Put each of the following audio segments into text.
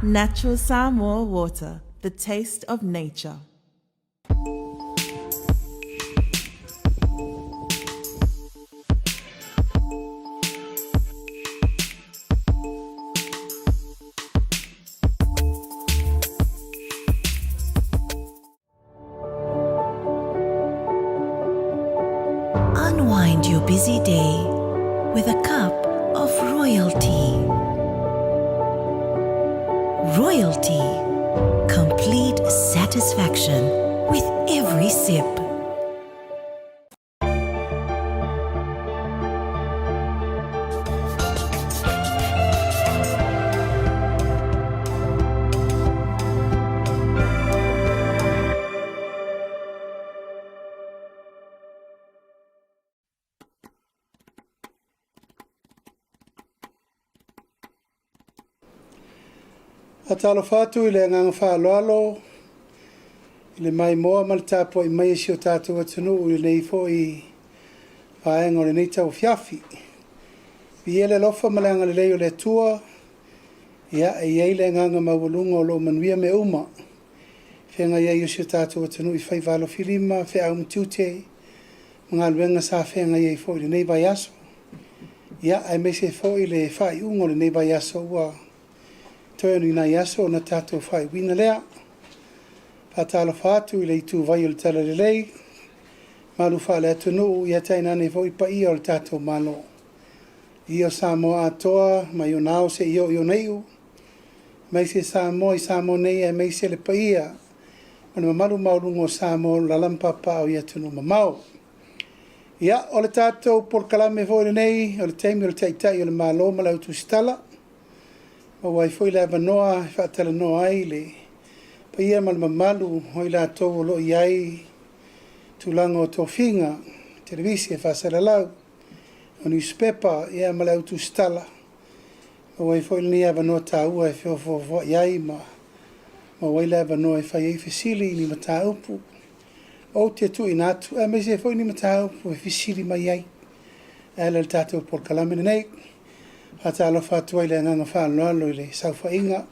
Natural Samoa water, the taste of nature. Unwind your busy day with a cup of royalty. Royalty. Complete satisfaction with every sip. Faatalofa atu i le agaga faaaloalo i le maimoa ma le tapuai mai a si o tatou atunuu i lenei foi vaega o lenei tauafiafi. Viia le alofa ma le agalelei o le Atua, ia e i ai le agaga maualuga o lo o manuia mea uma. Feagai ai o si o tatou atunuu i faiva alofilima, feau ma tiute, ma galuega sa feagai ai foi i lenei vaiaso. Ia, aemaise foi le faaiuga o lenei vaiaso ua toe o ni nai aso ona tatou faaiuina lea. Faatalofa atu i le ituvai o le Talalelei, malu faale-atunuu, ia tainane foi paia o le tatou Malo. Ia o Samoa atoa mai ona ao seia oo i ona iu, aemaise Samoa i Samoa nei aemaise le paia ma le mamalu maualuga o Samoa o lo o alaala ma papaaao i atunuu mamao. Ia, o le tatou polokalame foi lenei, o le taimi o le Taitai o le Malo ma le Au Tusitala, maua ai foi le avanoa e faatalanoa ai le paia ma le mamalu o i latou o lo o i ai tulaga o tofiga, televise, faasalalau, o niusipepa, ia ma le au tusitala. Maua ai foi lenei avanoa taua e feofoofoai ai ma maua ai le avanoa e fai ai fesili i ni mataupu ou te tuuina atu, aemaise ai foi ni mataupu e fesili mai ai e ala i le tatou polokalame lenei. Faatalofa atu ai i le agaga faaaloalo i le saofaiga,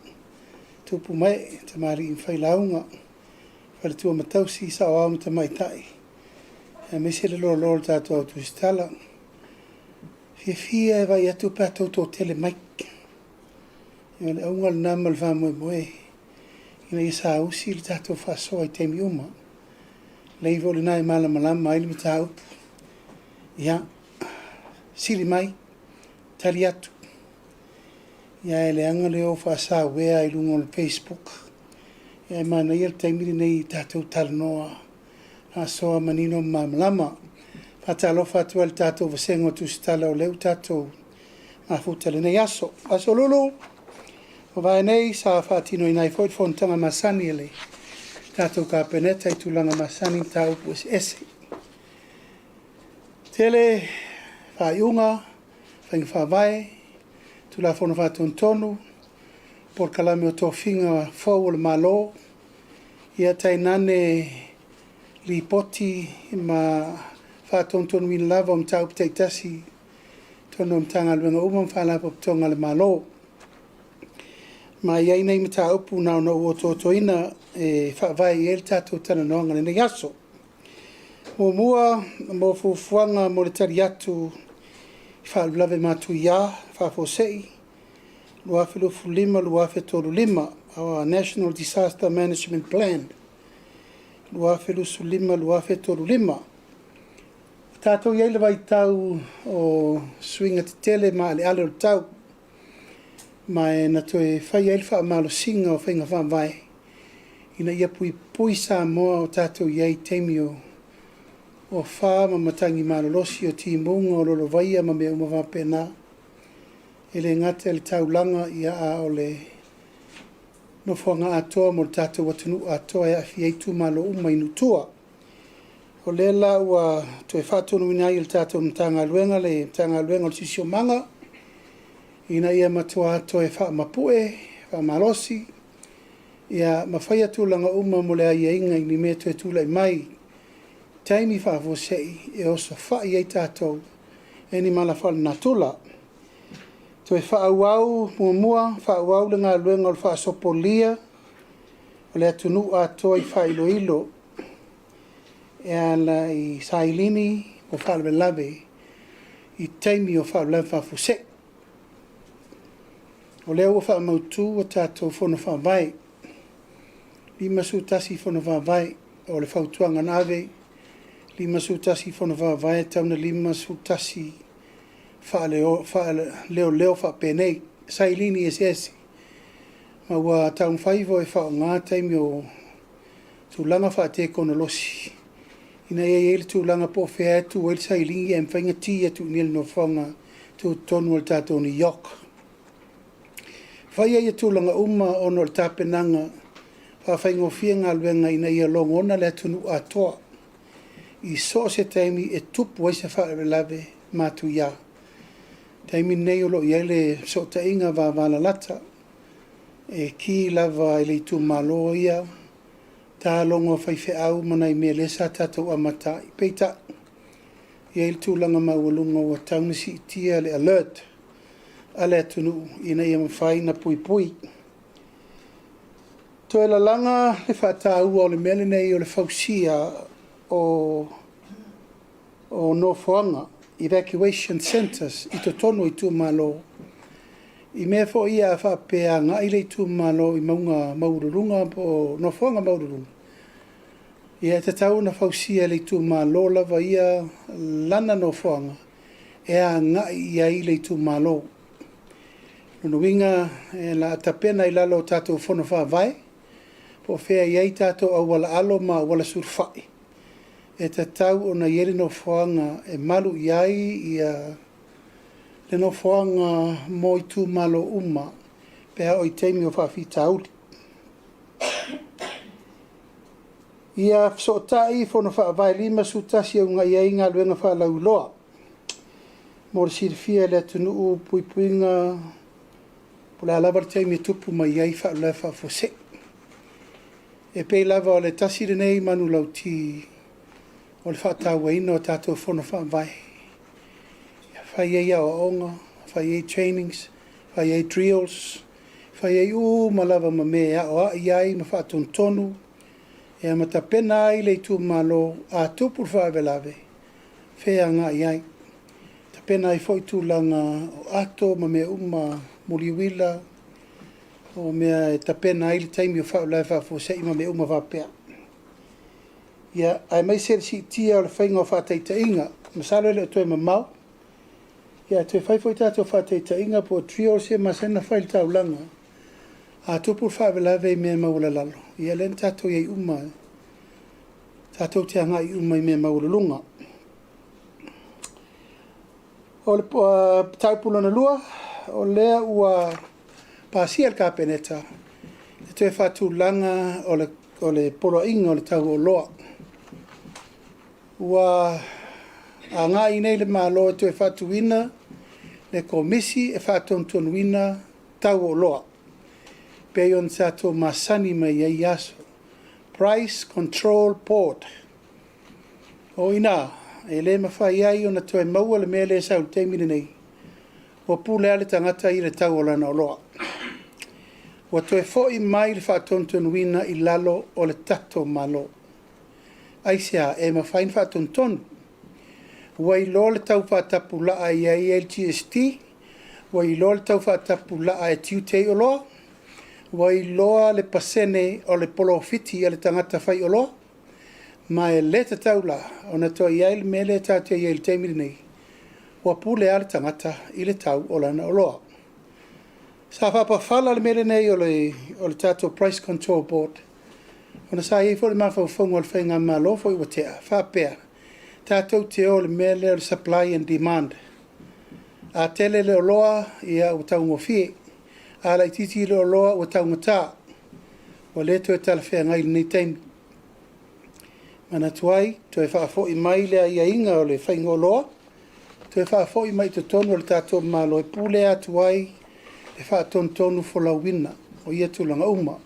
tupu ma ee, tamalii ma failauga, faletua ma tausi, saoao ma tamaitai, aemaise le loaloa o le tatou au tusitala. Fiafia e vaai atu pe a tou toatele mai. O le auga lena ma le faamoemoe ina ia saausi le tatou faasoa i taimi uma. Lelei foi lena e malamalama ai le mataupu. Ia, sili mai, tali atu. Ia e leaga le o faasauea i luga o le Facebook. Ia e manaia le taimi lenei i tatou talanoa faasoa manino ma malamalama. Faatalofa atu ai i le tatou vasega o Tusitala o lea ua tatou mafuta i lenei aso. Aso Lulu, ua vae nei sa faatinoina ai foi le fonotaga masani a le tatou Kapeneta i tulaga masani i mataupu eseese. Tele faaiuga, faiga faavae, Tulafono Faatonutonu, polokalame o tofiga fou o le Malo, ia tainane lipoti ma faatonutonuina lava o mataupu taitasi i totonu o Matagaluega uma ma Faalapotopotoga a le Malo. Ma e i ai nei mataupu na ona ou otootoina e faavae i ai le tatou talanoaga i lenei aso. Muamua, mo fuafuaga mo le tali atu i faalavelave matuia faafuasei 2025-2035, our National Disaster Management Plan 2025-2035. Ua tatou i ai i le vaitau o suiga tetele maaleale o le tau, ma e na toe fai ai le faamalosiga o faiga faavae ina ia puipui Samoa o tatou i ai i taimi o afa ma matagi malolosi, o timuga, o lolovaia ma mea uma faapena. E le gata i le taulaga, ia a o le nofoaga atoa mo le tatou atunuu atoa e aafia ai itumalo uma i nuu tua. O lea la ua toe faatonuina ai e le tatou Matagaluega le Matagaluega o le Siosiomaga ina ia matua toe faamapue, faamalosi, ia ma faia tulaga uma mo le aiaiga i ni mea e toe tulai mai i taimi faafuasei e osofai ai tatou e ni mala faalenatura. Toe faaauau, muamua, faaauau le galuega o le faasopolia o le atunuu atoa i faailoilo e ala i sailini o faalavelave i taimi o faalavelave faafuasei. O lea ua faamautu a tatou Fono Faavae, 51 Fono Faavae. O le fautuaga na ave, 51 Fono Faavae e tatau ona 51 faaleoleo faapenei, sailini eseese, ma ua taumafai foi e faaaoga taimi o tulaga faatekonolosi ina ia i ai le tulaga po o fea e tuu ai le sailini ae mafai ona ki atu i inei i le nofoaga tutotonu o le tatou NEOC. Faia ia tulaga uma ona o le tapenaga faafaigofie galuega ina ia logona le atunuu atoa i so o se taimi e tupu ai se faalavelave matuia. O le taimi lenei o lo o i ai le fesootaiga vavalalata, e ki lava i le itumalo ia, ta logo a faifeau ma nai mea lea sa tatou amata ai. Peitai, e i ai le tulaga maualuga ua tatau ona siitia le alert a le atunuu ina ia mafai ona puipui. Toe lalaga le faataua o le mea lenei o le fausia o nofoaga, evacuation centres i totonu o itumalo, i mea foi ia a faapea e agai le itumalo i mauga maualuluga po o nofoaga maualuluga, ia e tatau ona fausia e le itumalo lava ia lana nofoaga e agai i ai le itumalo. O lona uiga o le a tapena i lalo o tatou Fono Faavae, po o fea e i ai tatou auala alo ma auala sulufai, e tatau ona i ai le nofoaga e malu i ai le nofoaga mo itumalo uma pe a oo i taimi o faafitauli. Ia fesootai Fono Faavae 51 e uunai ai galuega faalauiloa. Mo le silafia e le atunuu, puipuiga po o le a lava le taimi e tupu mai ai faalavelave faafuasei. E pei lava o le tasi lenei manulauti o le faatauaina o tatou Fono Faavae, e fai ai aoaoga, fai ai trainings, fai ai drills, fai ai uma lava ma mea e aoai ai ma faatonutonu ma tapena ai le itumalo a tupu le faalavelave, o fea e agai i ai. Tapena ai foi tulaga o ato ma mea uma, moli uila, o mea e tapena ai le taimi o faalavelave faafuasei ma mea uma faapea. Ia, aemaise le siitia o le faiga o faataitaiga. Masalo e le o toe mamao, ae toe fai foi tatou faataitaiga po o drills ia e masani ona fai i le taulaga. A tupu le faalavelave i mea maualalalo, ia lea na tatou i ai uma, tatou te agai uma i mea maualuluga. O le mataupu lona lua, o lea ua pasia e le Kapeneta le toe faatulaga o le Poloaiga o le Tau o Oloa. Ua agai nei le Malo e toe faatuina le Komisi e faatonutonuina tau o oloa, pei ona tatou masani mai ai i aso, Price Control Board. O i ina, e le mafai ai ona toe maua le mea lea e sau i le taimi lenei, ua pule lava le tagata ia i le tau o lana oloa. Ua toe foi mai le faatonutonuina i lalo o le tatou Malo. Aisea? E mafai ona faatonutonu. Ua iloa le tau faatapulaa e i ai le GST, ua iloa le tau faatapulaa e tiute ai oloa, ua iloa le pasene o le polofiti a le tagata faioloa, ma e le tatau la ona toe i ai le mea lea tatou te i ai i le taimi lenei, ua pule lava le tagata i le tau o lana oloa. Sa faapafala le mea lenei o le tatou Price Control Board, ona sa i ai foi le mafaufauga o le faigamalo foi ua tea, faapea, tatou te o i le mea lea o le supply and demand. A tele le oloa, ia ua taugofie. A laitiiti le oloa ua taugata. Ua le toe talafeagai i lenei taimi. Manatu ai, toe faafoi mai le aiaiga o le faiga oloa, toe faafoi mai i totonu o le tatou Malo e pule atu ai le faatonutonu folauina o ia tulaga uma.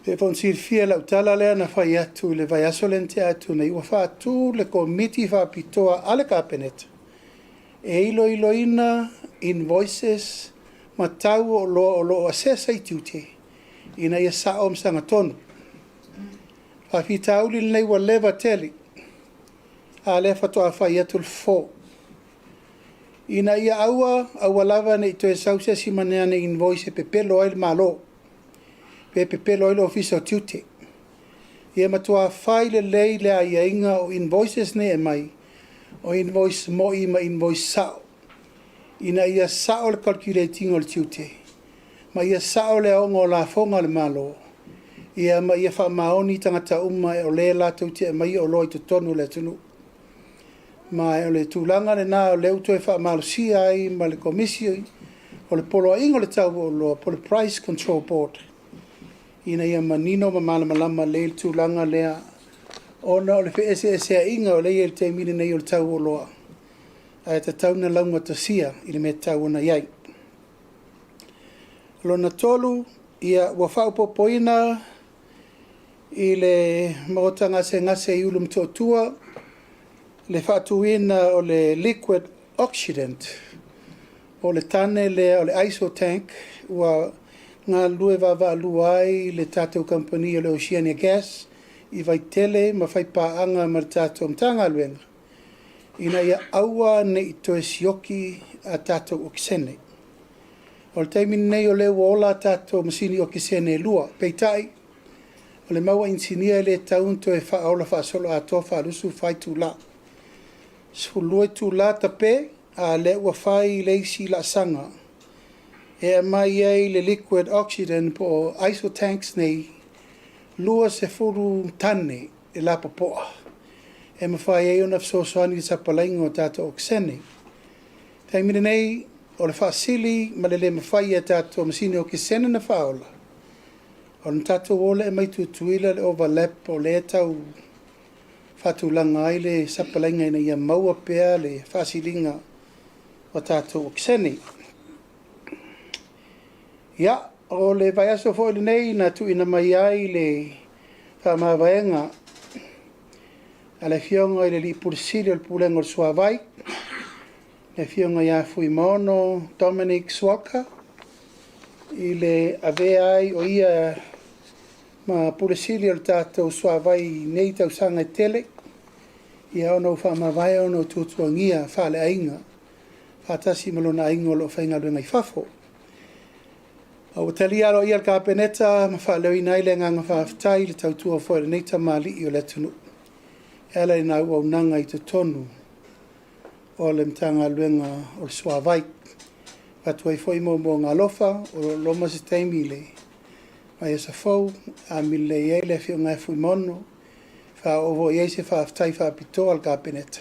E pei foi ona silafia i lau tala lea na fai atu i le vaiaso lea na tea atu nei, ua faatu le Komiti Faapitoa a le Kapeneta e iloiloina invoices ma tau o oloa o lo o assess ai tiute ina ia sao ma sagatonu. Faafitauli lenei ua leva tele, a o lea faatoa fai atu le fofo. Ina ia aua, aua lava ne i toe sau se isi ma ni ana invoice e pepelo ai le Malo, pe pepelo ai le Ofisa o Tiute. Ia matua fai lelei le aiaiga o invoices nei e aumai, o invoice moi ma invoice sao, ina ia sao le calculate ina o le tiute, ma ia sao le aoga o lafoga a le Malo, ia ma ia faamaoni tagata uma o le latou te aumaia oloa i totonu o le atunuu. Ma o le tulaga lena o lea ua toe faamalosia ai ma le Komisi o le Poloaiga o le Tau o Oloa po o le Price Control Board, ina ia manino ma malamalama lelei le tulaga lea, ona o le feeseeseaiga o lea e i ai i le taimi lenei o le tau o oloa, ae tatau ona laugatasia i le mea e tatau ona i ai. Lona tolu, ua faaopoopoina i le Maota Gasegase i Ulumotootua le faatuina o le liquid oxidant, po o le tane lea o le isotank ua galulue vaavaalua ai le tatou kamupani o le Oceania Gas i Vaitele ma faipaaga ma le tatou Matagaluega, ina ia aua ne i toe sioki a tatou okesene. O le taimi lenei o lea ua ola a tatou masini okesene e 2, peitai, o le mau a inisinia e le tatau ona toe faaola faasoloatoa faa-24 itula. E 12 itula tape, a o lea ua fai le isi laasaga e aumai ai le liquid oxygen po o isotanks nei, 20 tane le lapopoa e mafai ai ona fesoasoani i le sapalaiga o tatou okesene. O le taimi lenei, o le faasili ma le le mafai e tatou masini okesene ona faaola, ona tatou o lea mai Tutuila le overlap o lea e tau faatulaga ai le sapalaiga ina ia maua pea le faasiliga o tatou okesene. Ia, o le vaiaso foi lenei na tuuina mai ai le faamavaega a le Afioga i le Ofisa Sili o le Pulega o le Suavai, le Afioga ia Fuimaono Dominic Sualka, i le avea ai o ia ma Pule Sili o le tatou Suavai i nei tausaga e tele, ia ona ua faamavae ona o tuatuagia faaleaiga faatasi ma lona aiga o lo o faigaluega i fafo. A ua talia aloaia e le Kapeneta ma faaleoina ai le agaga faafetai i le tautua foi a lenei tamalii o le atunuu e ala i lana auaunaga i totonu o le Matagaluega o le Suavai. E avatu ai foi moomooga alofa, o lo o loma se taimi i le vaiaso fou, amio lelei ai le afioga ia Fuimaono, e faaoo foi i ai se faafetai faapitoa a le Kapeneta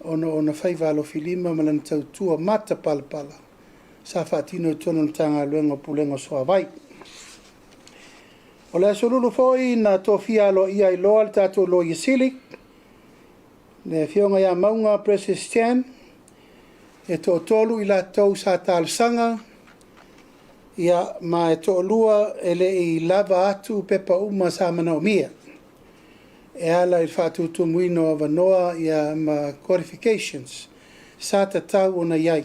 ona o ona faiva alofilima ma lana tautua matapalapala sa faatino i totonu o le Matagaluega o le Pulega o le Suavai. O le Aso Lulu foi na tofia aloaia ai loa le tatou Loia Sili, le Afioga ia Mauga Precious Chan, e toatolu i latou sa talosaga, ia ma e toalua e le i lava atu pepa uma sa manaomia e ala i le faatutumuina o avanoa ma qualifications sa tatau ona i ai.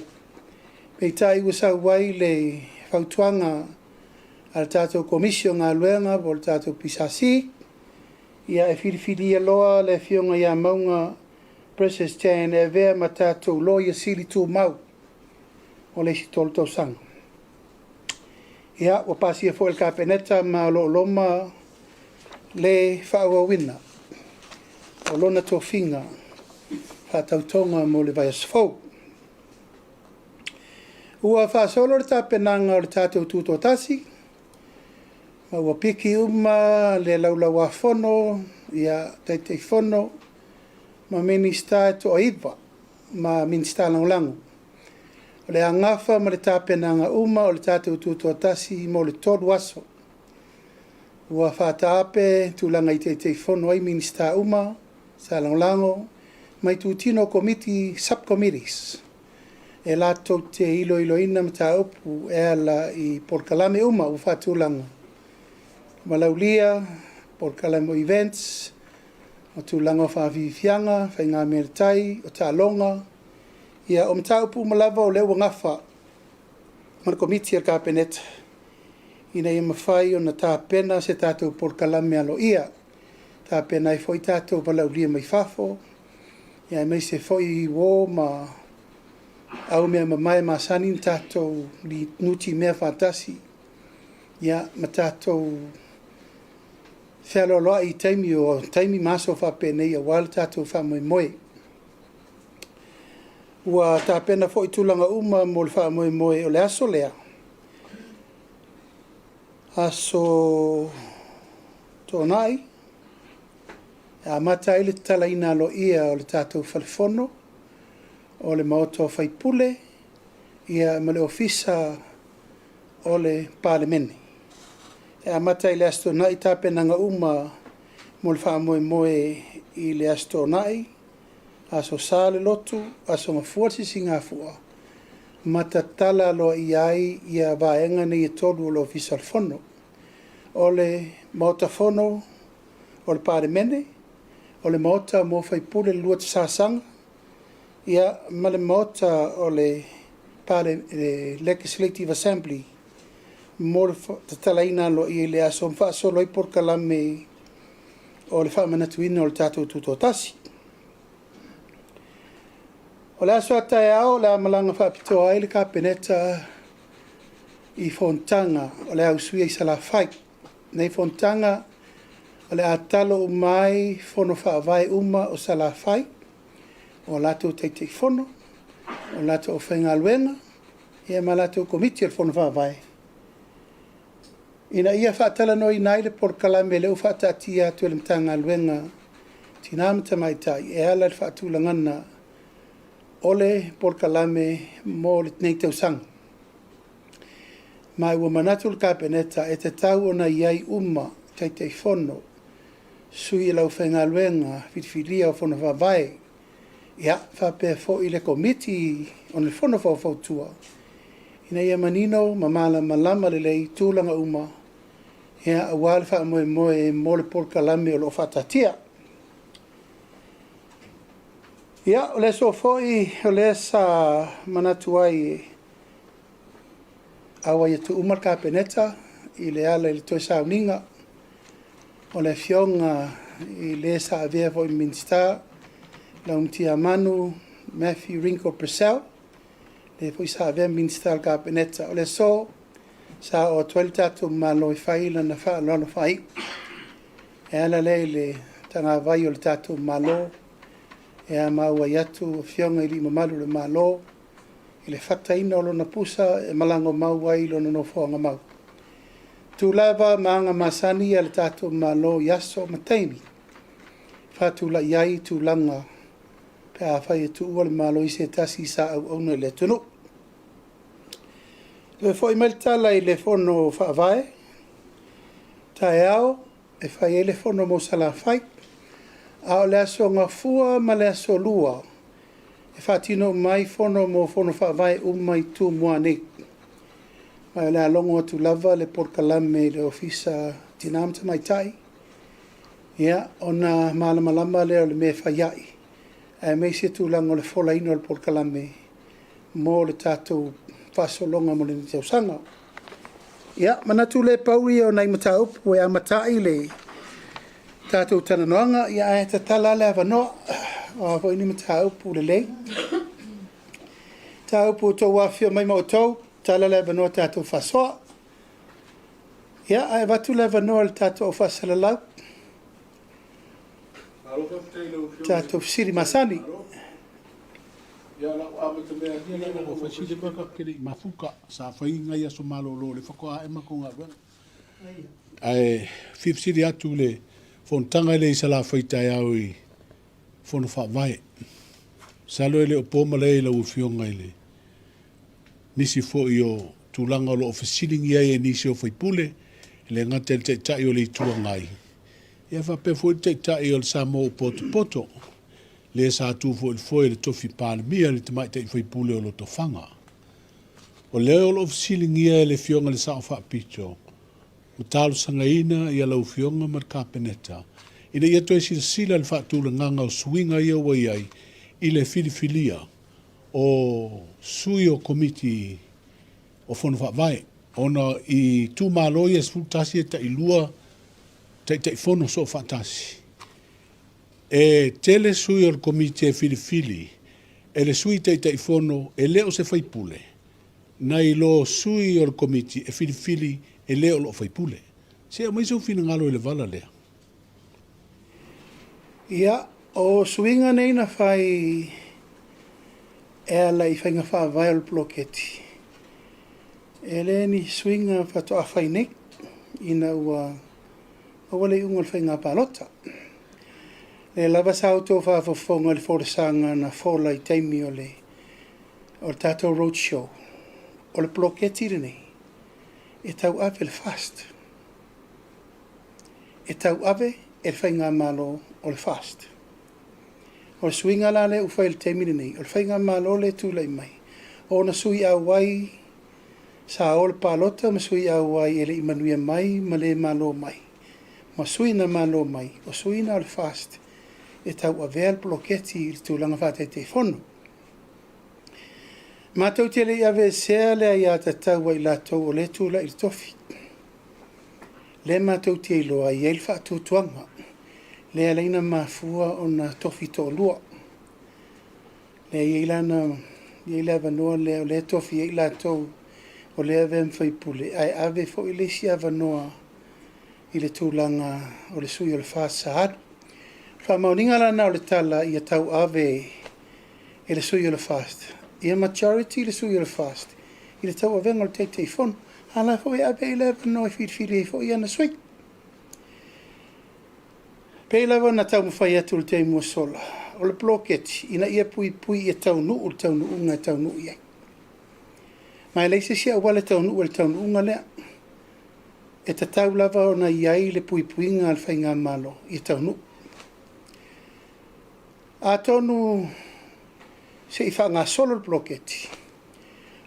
Peitai ua sau ai le fautuaga a le tatou Komisi o Galuega po o le tatou PSC, ia e filifilia loa le Afioga ia Mauga Precious Chan e avea ma tatou Loia Sili tumau mo le isi 3 tausaga. Ia, ua pasia foi e le Kapeneta ma o lo o loma le faaauauina o lona tofiga faatautoga mo le vaiaso fou. Ua faasolo le tapenaga o le tatou Tutoatasi, ma ua piki uma le Laulau-a-Fono, ia, Taitaifono ma Minisita e toa-9 ma Minisita Lagolago. O le a gafa ma le tapenaga uma o le tatou Tutoatasi mo le 3 aso. Ua faataape tulaga i Taitaifono ai Minisita uma, Minisita Lagolago, ma itutino o Komiti, Sub-Committees, e latou te iloiloina mataupu e ala i polokalame uma ua faatulaga ma laulia, polokalame o events, o tulaga o faafiafiaga, faigamea le tai, o taaloga, Ia, o mataupu uma lava o lea ua gafa ma le Komiti a le Kapeneta ina ia mafai ona tapena se tatou polokalame aloaia, e tapena ai foi tatou valaaulia mai fafo, aemaise foi uo ma aumeamamae masani ona tatou nutimea faatasi, ma tatou fealoaloai i taimi ma aso faapenei aua le tatou faamoemoe. Ua tapena foi tulaga uma mo le faamoemoe o le aso lea, Aso Toonai, e amata ai le tatalaina aloaia o le tatou Fale Fono, o le Maota o Faipule, ma le Ofisa o le Palemene. E amata i le Aso Toonai tapenaga uma mo le faamoemoe i le Aso Toonai, Aso Sa le lotu, Aso Gafua le Sisigafua, ma tatala aloaia ai vaega nei e 3 o le Ofisa o le Fono. O le Maota Fono o le Palemene, o le Maota mo sui usufono e 2 tasaasaga, ma le Maota o le Legislative Assembly mo le tatalaina aloaia i le aso ma faasolo ai polokalame o le faamanatuina o le tatou Tutoatasi. O le aso a taeao o le a malaga faapitoa ai le Kapeneta i fonotaga o le a usuia i Salafai. O nei fonotaga o le a tatalo uma ai fono faavae uma o Salafai, o latou Taitaifono, o latou aufaigaluega, ma latou Komiti o le Fono Faavae, ina ia faatalanoaina ai le polokalame lea ua faataatia atu e le Matagaluega o Tina ma Tamaitai e ala i le faatulagaga o le polokalame mo lenei tausaga. Ma ua manatu le Kapeneta, e tatau ona i ai uma Taitaifono, sui o le aufaigaluega filifilia o Fono Faavae, faapea foi le Komiti o le Fono Faufautua, ina ia manino ma malamalama lelei tulaga uma aua le faamoemoe mo le polokalame o lo o faataatia. Ia, o le aso foi o lea sa manatu ai e auai atu uma le Kapeneta i le ala i le toe sauniga o le Afioga i le sa avea foi ma Minisita, Laumatiamanu Matthew Ringo Purcell, le foi sa avea ma Minisita o le Kapeneta. O le aso sa oo atu ai le tatou Malo e fai lana faaaloalo faaiu, e ala lea i le tagavai o le tatou Malo, ma auai atu Afioga i alii mamalu o le Malo i le fataina o lona pusa e malaga mau ai i lona nofoaga mau. E tu lava ma aga masani a le tatou Malo i aso ma taimi e faatulai ai tulaga pe afai e tuua le Malo i se tasi sa auauna i le atunuu. Toe foi mai le tala i le Fono Faavae, taeao e fai ai le Fono mo Salafai, a o le Aso Gafua ma le Aso Lua, e faatino uma ai fono mo Fono Faavae uma i Tumua nei. Ma o le a logo atu lava le polokalame i le Ofisa o Tina ma Tamaitai, ona malamalama lea o le mea e fai ai, aemaise tulaga o le folaina o le polokalame mo le tatou faasologa mo lenei tausaga. Ia, manatu le pau ia o nai mataupu e amata ai le tatou talanoaga, ae tatala le avanoa. O a foi ni mataupu lelei, mataupu ua outou afifio mai ma outou, tatala le avanoa tatou faasoa. Ia, ae avatu le avanoa i le tatou au faasalalau, tatou fesili masani. Ae fia fesili atu i le fonotaga lea i Salafai taeao i Fono Faavae. Masalo e le o po malae i lau Afioga i le nisi foi o tulaga o lo o fesiligia ai e nisi o faipule, e le gata i le Taitai o le Itu Agai, ia faapea foi le Taitai o le Samoa ua potopoto, le sa tu foi i le foe i le tofi Palemia, le tamaitai faipule o Lotofaga. O lea o lo o fesiligia e le Afioga i le Sao Faapito, ua talosagaina ia lau Afioga ma le Kapeneta ina ia toe silasila i le faatulagaga o suiga ia ua i ai i le filifilia. o sui o Komiti o Fono Faavae, ona i itumalo ia e 11 e tailua Taitaifono soofaatasi. E tele sui o le Komiti e filifili e le Sui Taitaifono e le o se faipule, nai lo sui o le Komiti e filifili e le o lo o faipule. Se i aumai sou finagalo i le vala lea. Ia, o suiga nei na fai e ala i faiga faavae o le poloketi, e le ni suiga faatoa fai nei ina ua maua le iuga o le faiga palota. O lea lava sa outou faafofoga i le folasaga na fola i taimi o le o le tatou road show, o le poloketi lenei e tauave le FAST. E tauave e le Faigamalo o le FAST. O le suiga la lea ua fai i le taimi lenei, o le Faigamalo lea e tulai mai, o ona sui auai sa o le palota ma sui auai e le i manuia mai ma le malo mai, ma sui na malo mai, o sui na o le FAST e tauavea le poloketi i le tulaga faa-Taitaifono. Matou te le i aveesea le aiatatau a i latou o lea e tulai i le tofi. Lea matou te iloa e i ai le faatuatuaga, lea e ala ai ona mafua ona tofi toalua. Lea e i ai lana, e i ai le avanoa lea o lea e tofi ai i latou o lea e avea ma faipule, ae ave foi le isi avanoa i le tulaga o le sui o le FAST sa alu. O le faamaoniga la lena o le tala ia tauave e le sui o le FAST, ia majority le sui o le FAST i le tauavega o le Taitaifono, a o la foi e ave i ai le avanoa e filifili ai foi ana sui. Pei lava ona taumafai atu i le taimi ua sola, o le poloketi ina ia puipui ia taunuu le taunuuga e taunuu i ai. Ma e leai se isi auala e taunuu ai i le taunuuga lea. E tatau lava ona i ai le puipuiga a le Faigamalo ia taunuu. Atonu se i faagasolo le poloketi,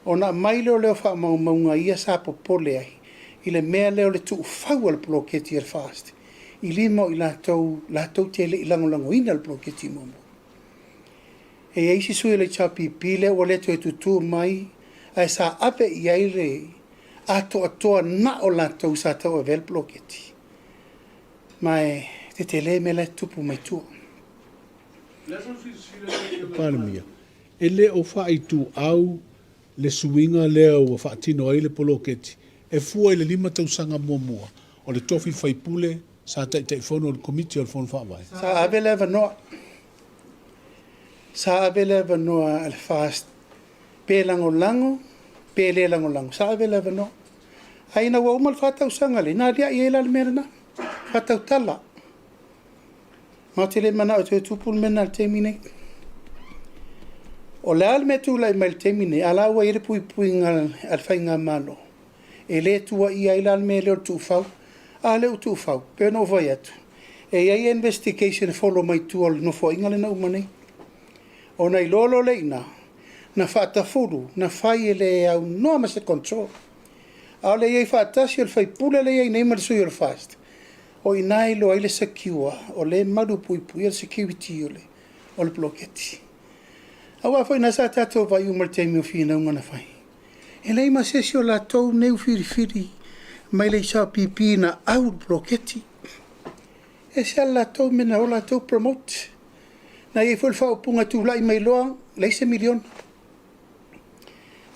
ona aumai lea o leo faamaumauga ia sa popole ai i le mea lea o le tuufau o le poloketi a le FAST i lima o i latou latou te le i lagolagoina le poloketi muamua. E i ai isi sui o le HRPP lea ua le toe tutu mai ae sa ave i ai le atoatoa na o latou sa tauavea le poloketi. Ma e tetele mea la e tutupu mai tua. Palemia, e le o faaituau le suiga lea ua faatino ai le poloketi e fua i le 5 tausaga muamua o le tofi faipule sa Taitaifono i le Komiti o le Fono Faavae. Sa ave le avanoa. Sa ave le avanoa a le FAST pe lagolago pe le lagolago, sa ave le avanoa. Ae ina ua uma le 4 tausaga lea, na aliae ai la le mea lena, faatautala. Ma ou te le manao e toe tupu le mea lena i le taimi nei. O le a le mea e tulai mai i le taimi nei, a la ua i ai le puipuiga a le Faigamalo, e le tuuaia ai la le mea lea o le tuufau. A lea ua tuufau, e pei ona ou fai atu, e i ai investigation e follow mai tua o le Nofoaiga lea na uma nei. Ona iloa loa lea i ina, na faatafulu, na fai e le aunoa ma se control. A o le i ai faatasi o le faipule lea e i ai nei ma le sui o le FAST, o i ina e iloa ai le secure, o lea e malupuipuia le security o le o le poloketi. Aua foi o lena sa tatou vaai uma i le taimi o finauga na fai, e leai ma se isi o latou nei ua filifili mai le HRPP na au i le poloketi. E ese lava le latou mea na o latou promote. Na i ai foi le faaupuga e tulai mai loa, leai se miliona.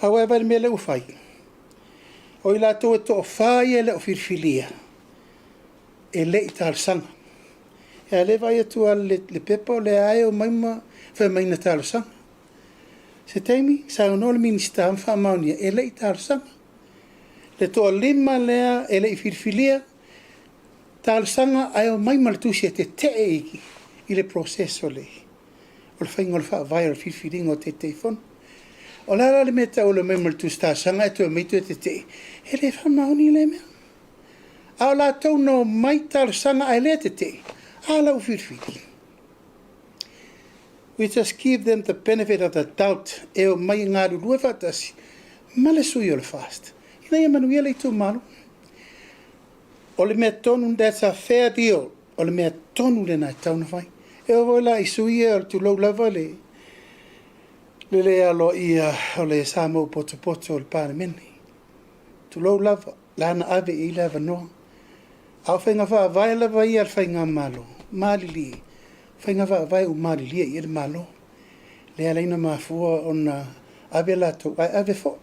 Aua e vaai i le mea lea ua fai? O i latou e toafa ia e le o filifilia, e le i talosaga. A o lea e vaai atu lava i le pepa o lea lava e omai ma fai mai na talosaga. Se taimi saunoa le Minisita ma faamaonia e le i talosaga. Le toa-5 lea e le i filifilia, talosaga ae omai ma le tusi e tetee i le process o le faiga o le faavae o le filifiliga o Taitaifono. O le a la le mea e tau o le omai ma le tusi talosaga ae toe omai toe tetee? E le faamaoni lea mea. A o latou na omai talosaga ae le tetee, a la ua filifili. We just give them the benefit of the doubt e omai e galulue faatasi ma le sui o le FAST ina ia manuia le itumalo. O le mea tonu, that's a fair deal. O le mea tonu lena e tatau ona fai. E oo foi la i sui ia, tulou lava le Le le aloaia o le sa mau potopoto o le Palemene. Tulou lava, la na ave i ai le avanoa. A o faiga faavae lava ia a le Faigamalo, malilie, faiga faavae ua malilie i ai le Malo. Lea e ala ai ona mafua ona ave latou, ae ave foi.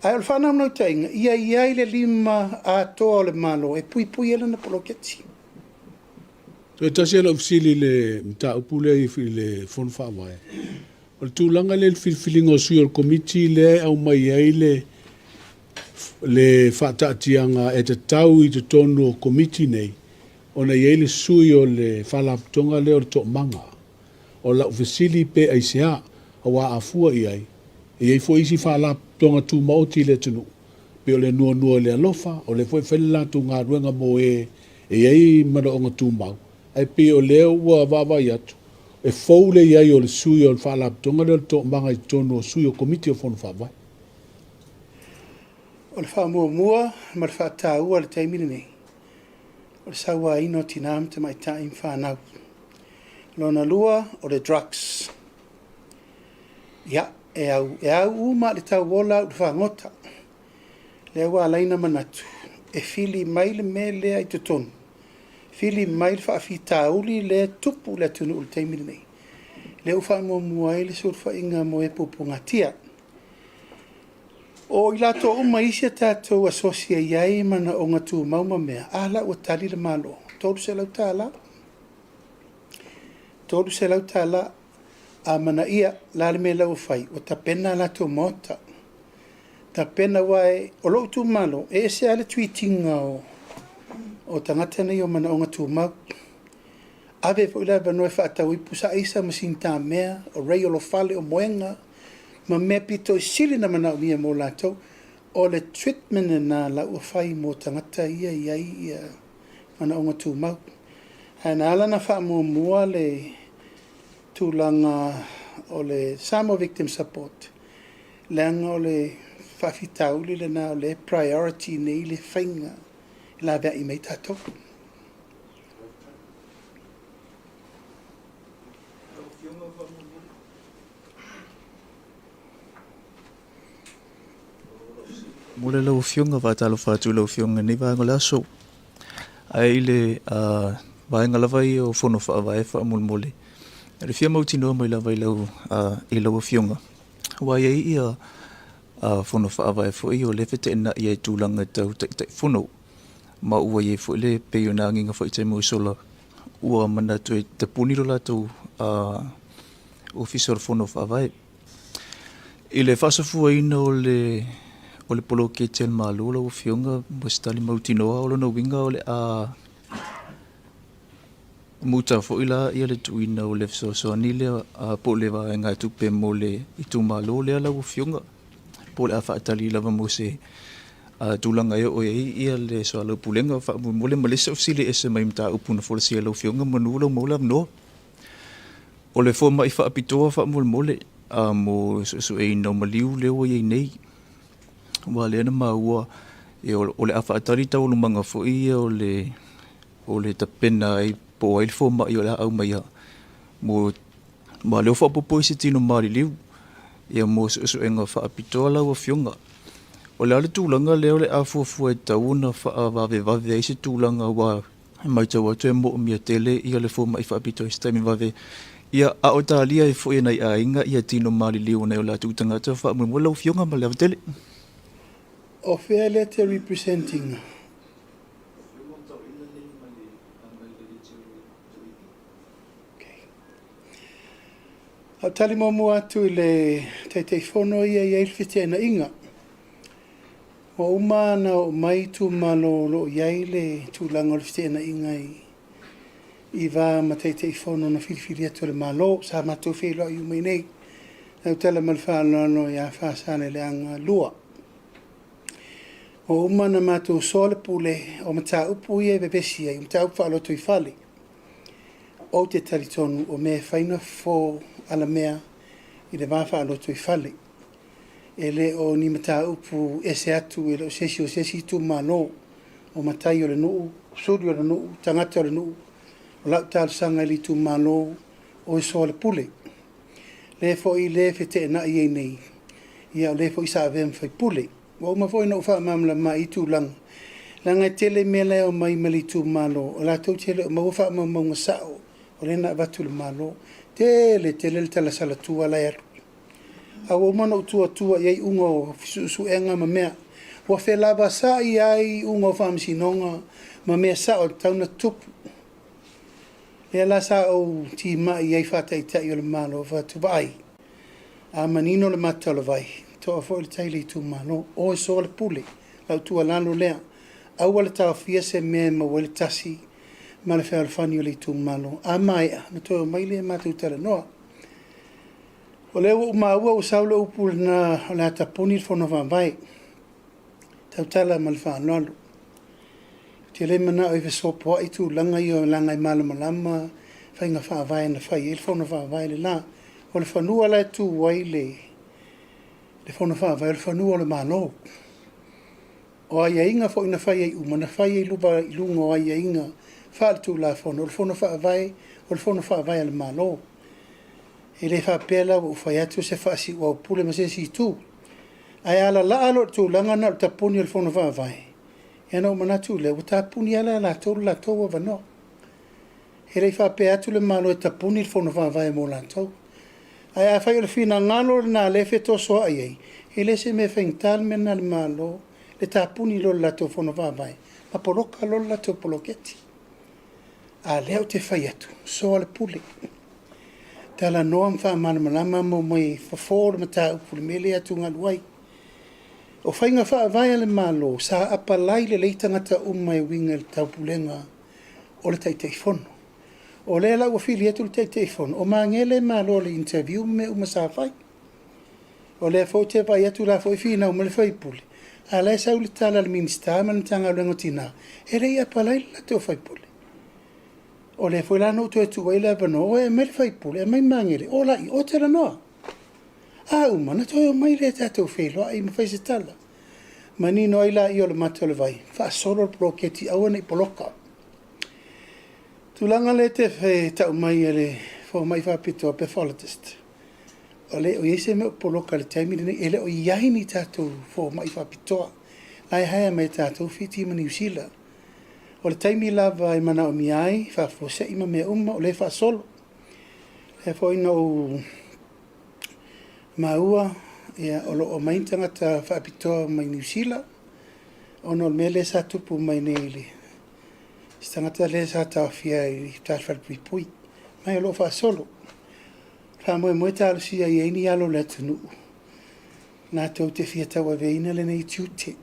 Ae o le faanaunautaiga, ia i ai le lima atoa o le Malo e puipui ai lana poloketi. Toe tasi lau fesili i le mataupu lea i le Fono Faavae. O le tulaga lea i le filifiliga o sui o le Komiti lea e aumai ai le faataatiaga e tatau i totonu o Komiti nei ona i ai le sui o le Faalapotopotoga lea o le Toomaga. O lau fesili pe aisea, aua a fua i ai, e i ai foi isi Faalapotopotoga Tumaoti i le atunuu, pei o le Nuanua i le Alofa, o lea foi e fai le latou galuega mo e e i ai manaoga tumau, ae pei o lea ua vaavaai atu, e fou le i ai o le sui o le Faalapotopotoga lea o le Toomaga i totonu o sui o Komiti o Fono Faavae. O le faamuamua ma le faataua i le taimi lenei, o le sauaina o tina ma tamaitai ma fanau. Lona lua, o le drugs. Ia, e au, e au uma le tauola au i le fagota. Lea ua ala ai ona manatu, e fili mai le mea lea i totonu, fili mai le faafitauli lea e tupu i le atunuu i le taimi lenei. Lea ua faamuamua ai le sulufaiga mo e puapuagatia. O i latou uma isi a tatou asosi e i ai manaoga tumau ma mea, a la ua tali le Malo, $300. $300. Amanaia, o le a le mea la ua fai? Ua tapena a latou maota. Tapena, aua o lou itumalo, e ese lava le treat ina o tagata nei o manaoga tumau. Ave foi le avanoa e faatau ai pusa aisa ma sinitamea, o Ray o Lofale, o Moega, ma mea pito i sili ona manaomia mo latou. O le treatment lena la ua fai mo tagata ia e i ai manaoga tumau. Ae na ala ona faamuamua le tulaga o le Samoa Victim Support, leaga o le faafitauli lena o le priority nei le faiga e laveai mai tatou. Mo le lau Afioga, faatalofa atu i lau Afioga i lenei vaega o le aso. Ae i le vaega lava ia o Fono Faavae faamolemole, e fia mautinoa mai lava i lau, i lau Afioga, aua e i ai ia Fono Faavae foi o lea e feteenai ai i tulaga tau Taitaifono, ma ua i ai foi le pei ona agiga foi i taimi ua sola, ua manatu e tapuni lo latou Ofisa o le Fono Faavae. I le faasafuaina o le o le poloketi a le Malo lau Afioga mo se tali mautinoa, o lona uiga o le a muta foi la ia le tuuina o le fesoasoani lea po o le vaegatupe mo le itumalo lea lau Afioga, po o le a faatali lava mo se tulaga e oo i ai ia le soalaupulega faamolemole ma le isi au fesili e ese mai mataupu na folasia e lau Afioga manu lau maua le avanoa. O le fomai faapitoa faamolemole mo le suesueina o maliu lea ua i ai nei, aua o lea na maua o le a faatali taualumaga foi ia o le o le tapena ai po o ai le fomai o le a aumaia mo ma o lea ua faaopoopo i se tino maliliu ia mo suesuega faapitoa lau Afioga. O le a le tulaga lea o le a fuafua e tatau ona faavavevave ai se tulaga aua E matau atu e moomia tele ia le fomai faapitoa i se taimi vave, ia a o talia ai foi e nai aiga ia tino maliliu o nai o latou tagata faamoemoe lau Afioga ma le ava tele. O fea lea te represent ina? Okay. A tali muamua atu i le Taitaifono ia e i ai le feteenaiga. Ua uma ona oo mai itumalo o lo o i ai le tulaga o le feteenaiga i va ma Taitaifono na filifili atu e le Malo. Sa matou feiloai uma i inei. Tautala ma le faaaloalo ia Faasaleleaga 2. Ua uma ona matou soa le pule o mataupu ia e vevesi ai, o mataupu faalotoifale. Ou te talitonu o mea e fai na fofo alamea i le va faalotoifale. E le o ni mataupu ese atu, e le o se isi o se isi itumalo, o matai o le nuu, suli o le nuu, tagata o le nuu. O lau talosaga i le itumalo, o e soa le pule. Le foi le feteenai ai nei, ia o le foi sa avea ma faipule. Ua uma foi ona ou faamalamalama i tulaga, leaga e tele mea la e omai mai le itumalo, o latou te le o maua faamaumauga sao o lea na avatu i le Malo. Tele tele le tala salatua la e alu. A ua uma ona ou tuatua i ai iuga o suesuega ma mea. Ua felavasai ai iuga o faamasinoga ma mea sao e tatau ona tutupu. Lea la sa ou timai ai faa-Taitai o le Malo, ou fai atu, vaai, a manino le mata o le vai, toa foi le tai i le itumalo, o e soa le pule. Lau tuualalo lea, aua le taofia se mea e maua ai le tasi ma le fealofani o le itumalo. A maea, ona toe omai lea matou talanoa. O lea ua ou maua ua sau le upu lena o le a tapuni le Fono Faavae. Tautala ma le faaaloalo. Ou te le manao e fesopoai tulaga ia leaga e malamalama faiga faavae na fai ai le Fono Faavae le la. O le fanua la e tu ai le Fono Faavae, o le fanua o le Malo. O aiaiga foi na fai ai uma, na fai ai i luga o aiaiga faale-Tulafono. O le Fono Faavae, o le Fono Faavae a le Malo. E le faapea la ua ou fai atu o se faasiuaupule ma se isi itu. Ae a lalaa loa i le tulaga lena o le tapuni o le Fono Faavae, ia ona ou manatu lea, ua tapuni lava la e latou le latou avanoa. E le i faapea atu le Malo e tapuni le Fono Faavae mo latou. Ae afai o le finagalo lena o lea e fetosoai ai, e le o se mea faigata le mea lena i le Malo le tapuni loa o le latou Fono Faavae ma poloka loa le latou poloketi. A o lea ou te fai atu, soa le pule, talanoa ma faamalamalama ma omai e fofo le mataupu i le mea lea e atugalu ai. O faiga faavae a le Malo, sa apalai lelei tagata uma e uiga i le taupulega o le Taitaifono. O lea la ua fili atu le Taitaifono, o Magele e malo i le interview ma mea uma sa fai. O lea foi ou te vaai atu o la foi e finau mai le sui usufono, a o la e sau le tala a le Minisita ma le Matagaluega o Tina, e le i apalai le latou sui usufono. O lea foi la na ou toe tuu ai le avanoa, o e aumai le sui usufono, aumai Magele, o laia, o talanoa. A uma, ona toe omai lea tatou feiloai ma fai se tala. Manino ai laia o le mata o le vai, faasolo le poloketi aua ne i poloka. Tulaga lea e te tau mai e le fomai faapitoa, pathologist, e le o i ai se mea o poloka i le taimi lenei. E le o i ai ni tatou fomai faapitoa. La e hire mai e tatou Fiti ma Niu Sila. O le taimi lava e manaomia ai, faafuasei ma mea uma, o lea e faasolo. O lea foi na ou maua o lo o omai ni tagata faapitoa mai Niu Sila, ona o le mea lea sa tupu mai nei i le se tagata lea sa taofia i uta i le falepuipui. Ma o lo o faasolo. Faamoemoe talosia i ai ni alo o le atunuu latou te fia tauaveina lenei tiute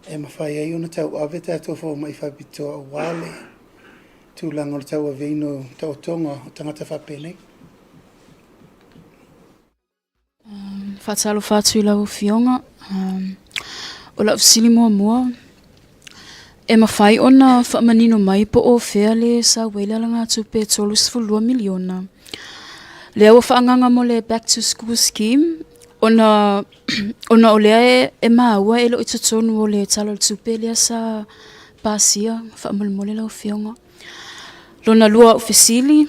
e mafai ai ona tauave tatou fomai faapitoa aua le tulaga o le tauaveina o taotoga o tagata faapenei. Faatalofa atu i lau Afioga. O lau fesili muamua, e mafai ona faamanino mai po o fea le sau ai le alagatupe e $32 miliona lea ua faaagaaga mo le Back to School Scheme ona ona o lea e maua e le o i totonu o le Tala o le Tupe lea sa pasia faamolemole lau Afioga. Lona lua o au fesili,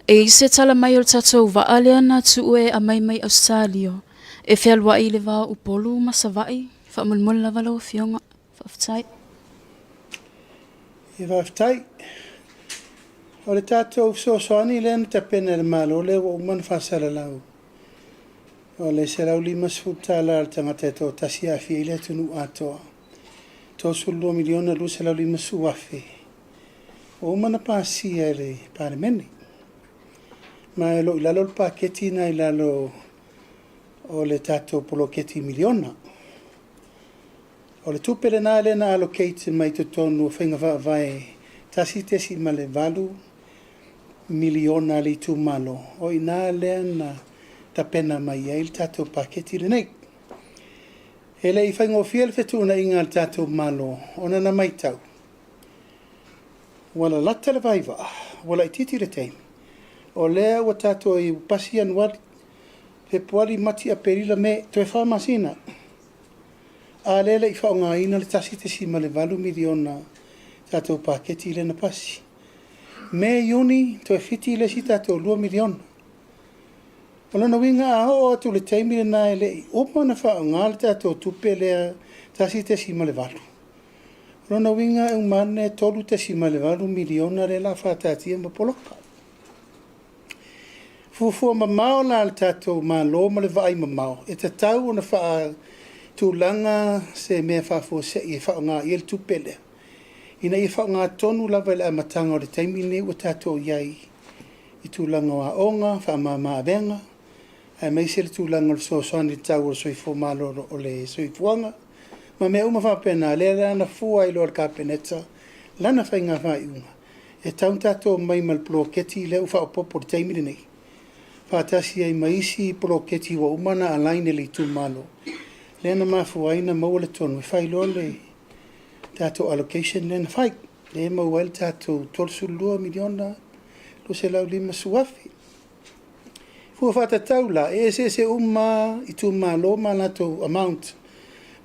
E i ai se tala mai o le tatou vaa lea na tuu e aumai mai Ausetalia e fealuai i le va o Upolu ma Savaii? Faamolemole lava lau Afioga. Faafetai. Ia faafetai. O le tatou fesoasoani lea na tapena e le Malo lea ua uma ona faasalalau, o le $150 a le tagata e toatasi e aafia ai le atunuu atoa, $32,250,000. Ua uma ona pasia e le Palemene, ma o lo o i lalo o le paketi lena i lalo o le tatou poloketi miliona. O le tupe lena lea na allocate mai totonu o faiga faavae 1.8 miliona a le itumalo, o i ina lea na tapena mai ai le tatou paketi lenei. E le i faigofie le fetuunaiga a le tatou Malo ona na matau, Ua lalata le vaivaa, ua laitiiti le taimi. O lea ua tatou i pasi Ianuari, Fepuari, Mati, Aperila, Me, toe fa masina. A lea e le i faaaogaina le 1.8 miliona tatou paketi lea na pasi. Me, Iuni, toe fiti le isi tatou 2 miliona. O lona uiga a oo atu i le taimi lena e le i uma ona faaaoga le tatou tupe lea 1.8, o lona uiga e uma ane e $3.8 miliona lea o le a faataatia ma poloka. Fuafua mamao la a le tatou Malo ma le vaai mamao, e tatau ona faatulaga se mea faafuasei e faaaoga i ai le tupe lea, ina ia faaaoga tonu lava i le amataga o le taimi lenei ua tatou i ai i tulaga o aoga, faamama avega, aemaise le tulaga o le fesoasoani i le tau o le soifua malolo, o le soifuaga ma mea uma faapena, lea la na fua ai loa e le Kapeneta lana faiga faaiuga, e tatau ona tatou omai ma le poloketi lea ua faaopoopo i le taimi lenei, faatasi ai ma isi poloketi ua uma ona align e le itumalo, lea na mafua ai ona maua le tonu e fai loa le tatou allocation lea na fai, lea e maua ai le tatou $32 miliona $250,000. Fua faatatau la, e eseese uma lava itumalo ma latou amount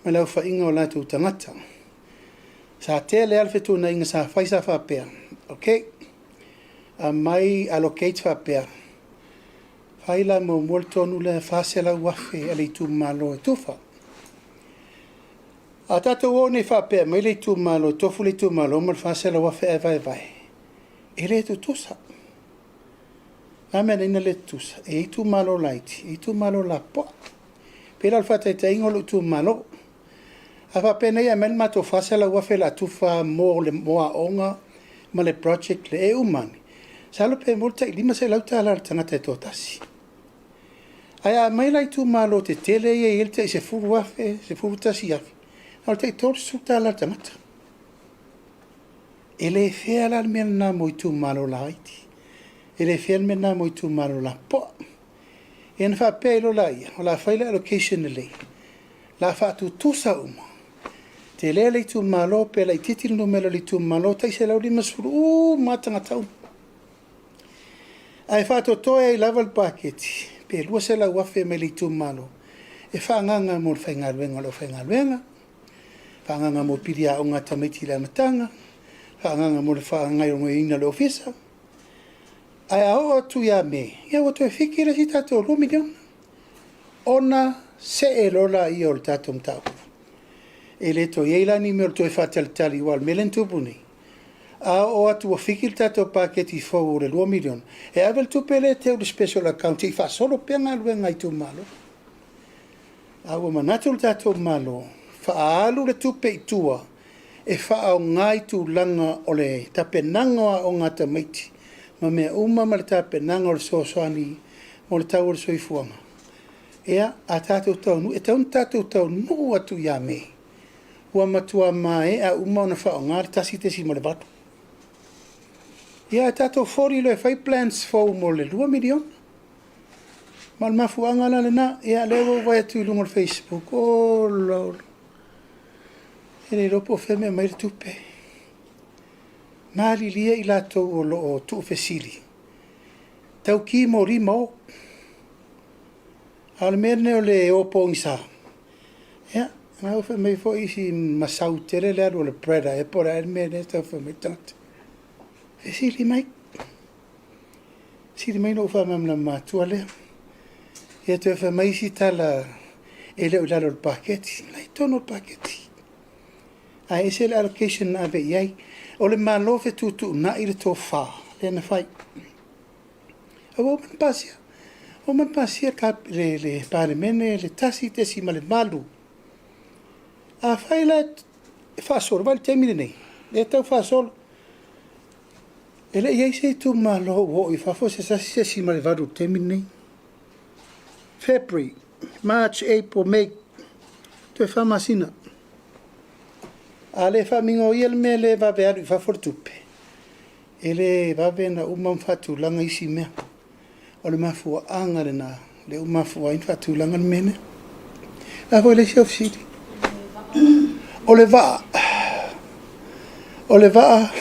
ma le aofaiga o latou tagata. Sa tele lava le fetuunaiga sa fai sa faapea, ok, aumai allocate faapea, fai la muamua le tonu lea e $400,000 a le itumalo e tufa. A tatou o nei faapea e aumai le itumalo e tofu le itumalo ma le $400,000 ae vaevae, e le tutusa. O le a le mea e ala ai ona le tutusa? E i ai itumalo laiti, e i ai itumalo lapopoa. E pei la o le faataitaiga o lou itumalo, a faapea nei e aumai le matou $400,000 o le a tufa mo aoga ma le project lea, e uma ane, masalo pe maua le tai $500 a le tagata e toatasi. Ae a aumai la itumalo tetele ia e i ai le tai $10,000, $11,000, na o le tai $30 a le tagata. E le fair la le mea lena mo itumalo laiti, e le fair le mea lena mo itumalo lapopoa. Ia ona faapea ai loa laia, o le a fai le allocation lelei, o le a faatutusa uma, tele le itumalo pe laitiiti le numera o le itumalo, tai 150 uma lava tagata uma. Ae faatotoe ai lava le paketi pe $200,000 mai le itumalo e faaagaaga mo le faigaluega o le aufaigaluega, faaagaaga mo pili aoga a tamaiti i le amataga, faaagaaga mo le faagaoioiga o le ofisa. Ae a oo atu ia Me, ia ua toe fiki le isi tatou $2 miliona, ona see loa lea o le tatou mataupu. E le toe i ai la ni mea o le toe faatalitali aua o le mea lea na tupu nei, a oo atu ua fiki le tatou paketi fou o le $2 miliona, e ave le tupe lea e teu i le special account se i faasolo pea galuega a itumalo. A ua manatu le tatou Malo, faaalu le tupe i tua e faaaoga i tulaga o le tapenaga o aoga a tamaiti ma mea uma ma le tapenaga o le fesoasoani mo le tau o le soifuaga. Ia, a tatou taunuu, e tatau ona tatou taunuu atu ia Me, ua matua maea uma ona faaaoga le 1.8. Ia ae tatou foli loa e fai plans fou mo le $2 miliona. Ma o le mafuaaga la lena. Ia lea ua ou vaai atu i luga o le Facebook, ola ola, e le iloa po o fea e aumai le tupe. Malilie i latou o lo o tuufesili, tau ki moli ma o. A o le mea lenei o le o pogisa, ia, o lena ua fai mai foi isi masau tele le alu a le BREDA ea po o le a ea le mea lea e tau fai mai ai le tagata. Fesili mai, fesili mai ona ou faamalamalama atua lea. Ia toe fai mai isi tala e le o i lalo o le paketi. O la e i totonu o le paketi. Ae ese le allocation na ave i ai. O le Malo fetuutuunai le tofa lea na fai. Ae ua uma ona pasia, ua uma ona pasia le, le Palemene le 1.8. Afai la e faasolo, vaai i le taimi lenei, lea e tau faasolo. E le i i ai se itumalo ua oo i fafo se 1.8 i le taimi lenei. February, March, April, May, toe 4 masina. A le faamigoi le mea lea e vave alu i fafo le tupe, e le vave ona uma ona faatulaga isi mea. O le mafuaaga lena lea ua mafua ai ona faatulaga le mea lea. O le a foi le isi au fesili? O le vaa. O le vaa,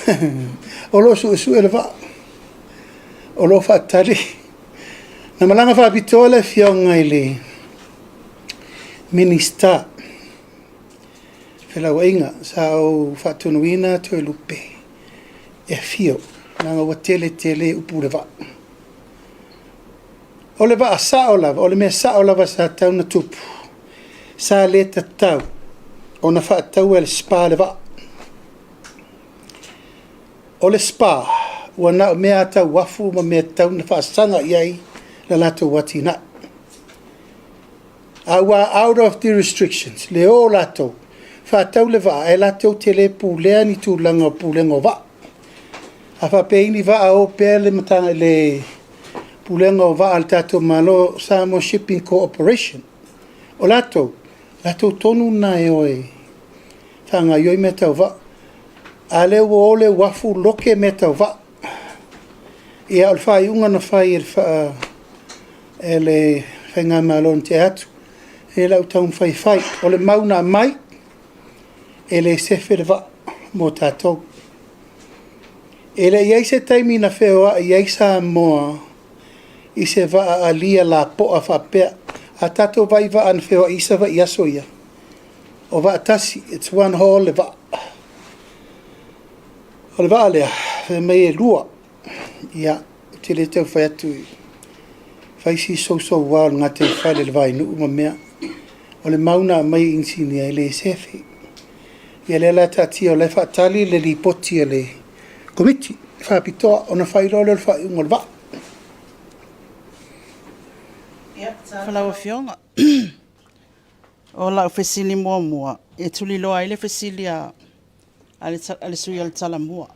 o lo o suesue le vaa. O lo o faatali. Na malaga faapitoa le afioga i le Minisita Felauaiga, sa ou faatonuina Toelupe e afio, leaga ua tele tele upu i le vaa. O le vaa sao lava, o le mea sao lava sa tatau ona tupu, sa le tatau ona faataua e le SPA le vaa. O le SPA, ua na o mea lava tau uafu ma mea e tatau ona faasaga i ai le latou atinae. A ua out of the restrictions le o latou faatau le vaa ae latou te le pulea ni tulaga o pulega o vaa. A faapea e i ai ni vaa o pea le Pulega o Vaa a le tatou Malo, Samoa Shipping Corporation, o latou, latou tonu lena e o e faagaoioi mea tau vaa. A o lea ua o le uafu loke mea tau vaa. Ia o le faaiuga na fai e le Faigamalo na tea atu, o le a ou taumafai e fai. O le mau na aumai, e le sefe le vaa mo tatou. E le i i ai se taimi na feoai ai Samoa i se vaa alia lapoa faapea. A tatou vaai i vaa na feoai ai Savaii i aso ia, o vaa tasi, it's one haul le vaa. O le vaa lea, fai mai e 2. Ia, ou te le tau fai atu, fai si sousoua o le gataifale i le va i Nuu ma mea. O le mau na aumai e inisinia, e le sefe. Ia lea la taatia o la e faatali le lipoti a le Komiti Faapitoa ona fai loa lea o le faaiuga o le vaa. Lau Afioga, o lau fesili muamua, e tuliloa ai le fesili a le sui usufono o le Talamua.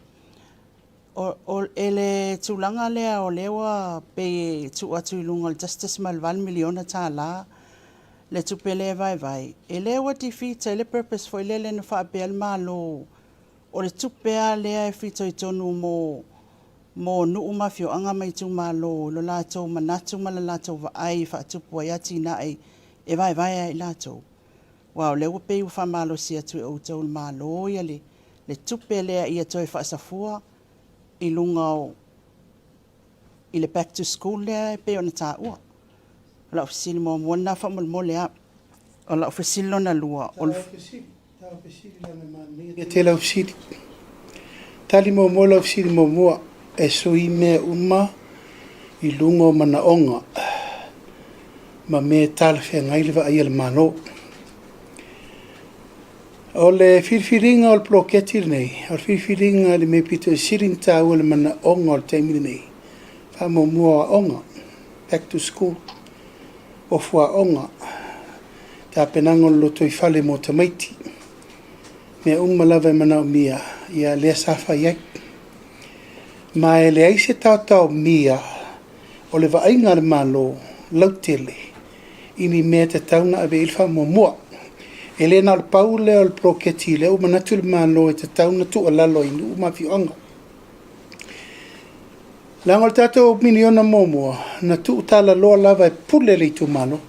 I le tulaga lea o lea ua pei e tuu atu i luga o le $1.8 miliona le tupe lea e vaevae, e le ua defeat ai le purpose foi lele na faapea le Malo o le tupe lava lea e fitoitonu mo nuu ma afioaga ma itumalo i lo latou manatu ma le latou vaai e faatupu ai atinae e vaevae lava e i latou? Aua o lea ua pei ua faamalosi atu e outou le Malo le tupe lea ia toe faasafua i luga o i le back to school lea e pei ona taua. O lau fesili muamua lena faamolemole lava. O lau fesili lona lua, o le... Ia tele au fesili. Tali muamua lau fesili muamua, e sui mea uma i luga o manaoga ma mea e talafeagai le vaai a le Malo. O le filifiliga o le poloketi lenei, o le filifiliga i le mea pito i sili ona taua i le manaoga o le taimi lenei, faamuamua o aoga, back to school, ofu aoga, tapenaga o le lotoifale mo tamaiti, mea uma lava e manaomia, ia lea sa fai ai. Ma e leai se taotaomia o le vaaiga a le Malo lautele i ni mea e tatau ona ave i ai le faamuamua. E le na o le pau lea o le poloketi lea ua manatu le Malo e tatau ona tuualalo i nuu ma afioaga. Leaga o le tatou miliona muamua, na tuutalaloa lava e pule le itumalo.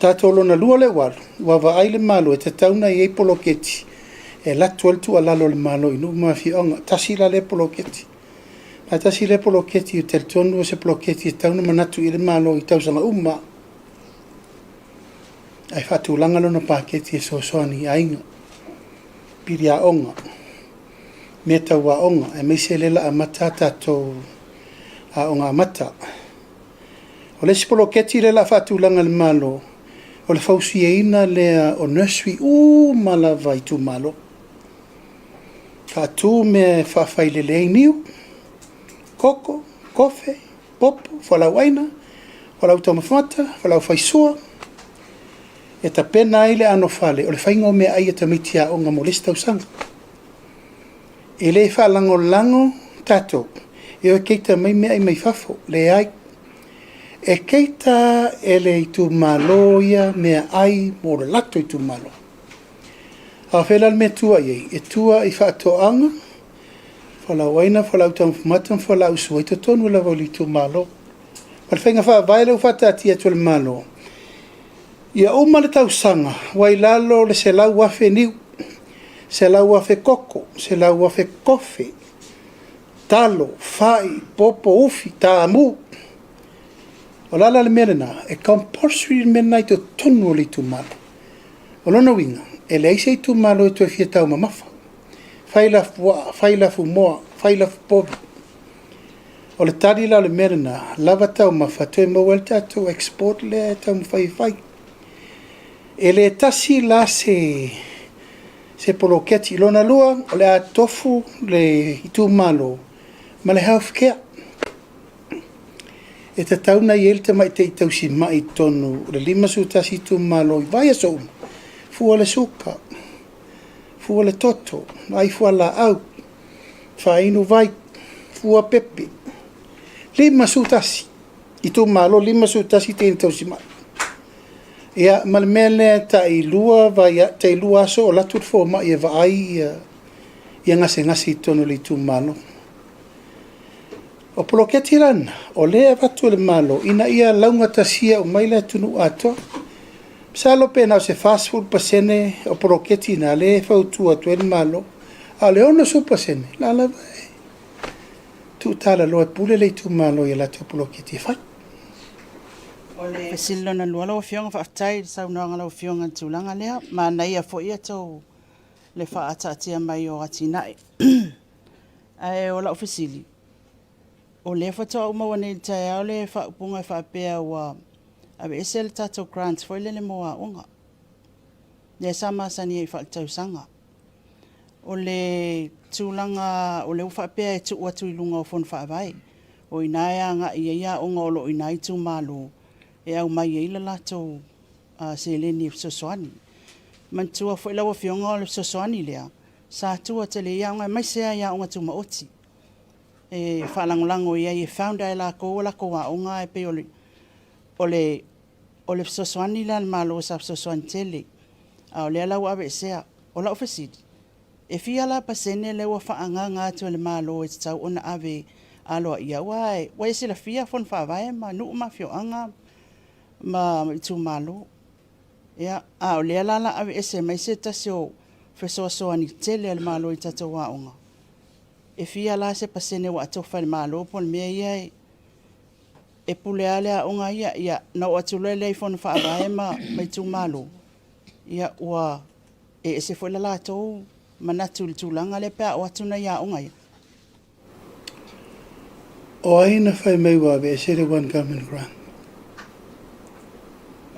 Tatou lona lua lea ua alu, ua vaai le Malo e tatau ona i ai poloketi e alu atu ai le tuualalo a le Malo i nuu ma afioaga. Tasi la lea poloketi. Ae tasi lea poloketi e talitonu o se poloketi e tatau ona manatu i ai le Malo i tausaga uma ae faatulaga lona paketi e fesoasoani i aiga, pili aoga, mea tau aoga, aemaise lea o le a amata a tatou aoga amata. O le isi poloketi lea o le a faatulaga e le Malo, o le fausiaina lea o nursery uma lava i itumalo. Faatu mea e faafailele ai niu, koko, kofe, popo, fualaauaina, fualaau taumafa mata, fualaau faisua, e tapena ai le anofale o le faiga o meaai a tamaiti aoga mo le isi tausaga. E le faalagolago tatou e o e keita mai meaai mai fafo, leai. E keita e le itumalo ia meaai mo le latou itumalo. A o fea la le mea e tua i ai? E tua i faatoaga, fualaauaina, fualaau taumafa mata ma fualaau sua i totonu lava o le itumalo. O le faiga faavae lea ua faataatia atu e le Malo, ia uma le tausaga ua i lalo o le 100,000 niu, 100,000 koko, 100,000 kofe, talo, fai, popo, ufi, taamu. O le a la le mea lena? E compulsory le mea lena i totonu o le itumalo. O lona uiga, e leai se itumalo e toe fia taumamafa, fai lafupuaa, fai lafumoa, fai lafupovi. O le tali la o le mea lena, lava taumafa toe maua ai le tatou export lea e taumafai e fai. E le tasi la se se poloketi. Lona lua, o le a tofu le itumalo ma le health care. E tatau ona i ai le tamaitai tausimai i totonu o le 51 itumalo i vaiaso uma, fua le suka, fua le toto, vaai fualaau, faainu vai, fua pepe. 51 itumalo, 51 teine tausimai. Ia, ma le mea lea tai 2 vai, tai 2 aso o alu atu le fomai e vaai ia, ia gasegase i totonu o le itumalo. O poloketi la na, o lea e avatu e le Malo ina ia laugatasia uma ai le atunuu atoa. Masalo pe na o se 40% o poloketi na lea e fautua atu ai le Malo, a o le 60% la lava e tuutalaloa e pule le itumalo i a latou poloketi e fai. O le fesili lona lua lau Afioga, faafetai i le saunoaga a lau Afioga i le tulaga lea. Manaia foi tou le faaataatia mai o atinae. Ae o lau fesili, o lea faatoa ou maua nei i le taeao le faaupuga e faapea ua aveese le tatou grant foi lele mo aoga, lea sa masani ai faaletausaga. O le tulaga o lea ua faapea e tuu atu i luga o fono faavae, o i ina e agai i ai aoga o lo o i ina itumalo e aumai ai le latou seleni e fesoasoani. Manatua foi lau Afioga o le fesoasoani lea sa tua tele i ai aoga, aemaise lava i aoga tumaoti e faalagolago i ai e founder e latou a latou aoga, ae pei o le fesoasoani lea a le Malo sa fesoasoani tele, a o lea la ua aveesea. O lau fesili, e fia la pasene lea ua faaagaaga atu e le Malo e tatau ona ave aloaia? Aua ua e silafia fono faavae ma nuu ma afioaga ma itumalo. Ia, a o lea la o le a aveese mai se tasi o fesoasoani tele a le Malo i tatou aoga, e fia la se pasene ua atofa e le Malo po o le mea ia e pule lava le aoga ia, ia ona oo atu loa lea i fono faavae ma itumalo, ia ua e ese foi le latou manatu i le tulaga lea pe a oo atu nai aoga ia. O ai na fai mai ua aveese le One Government Grant?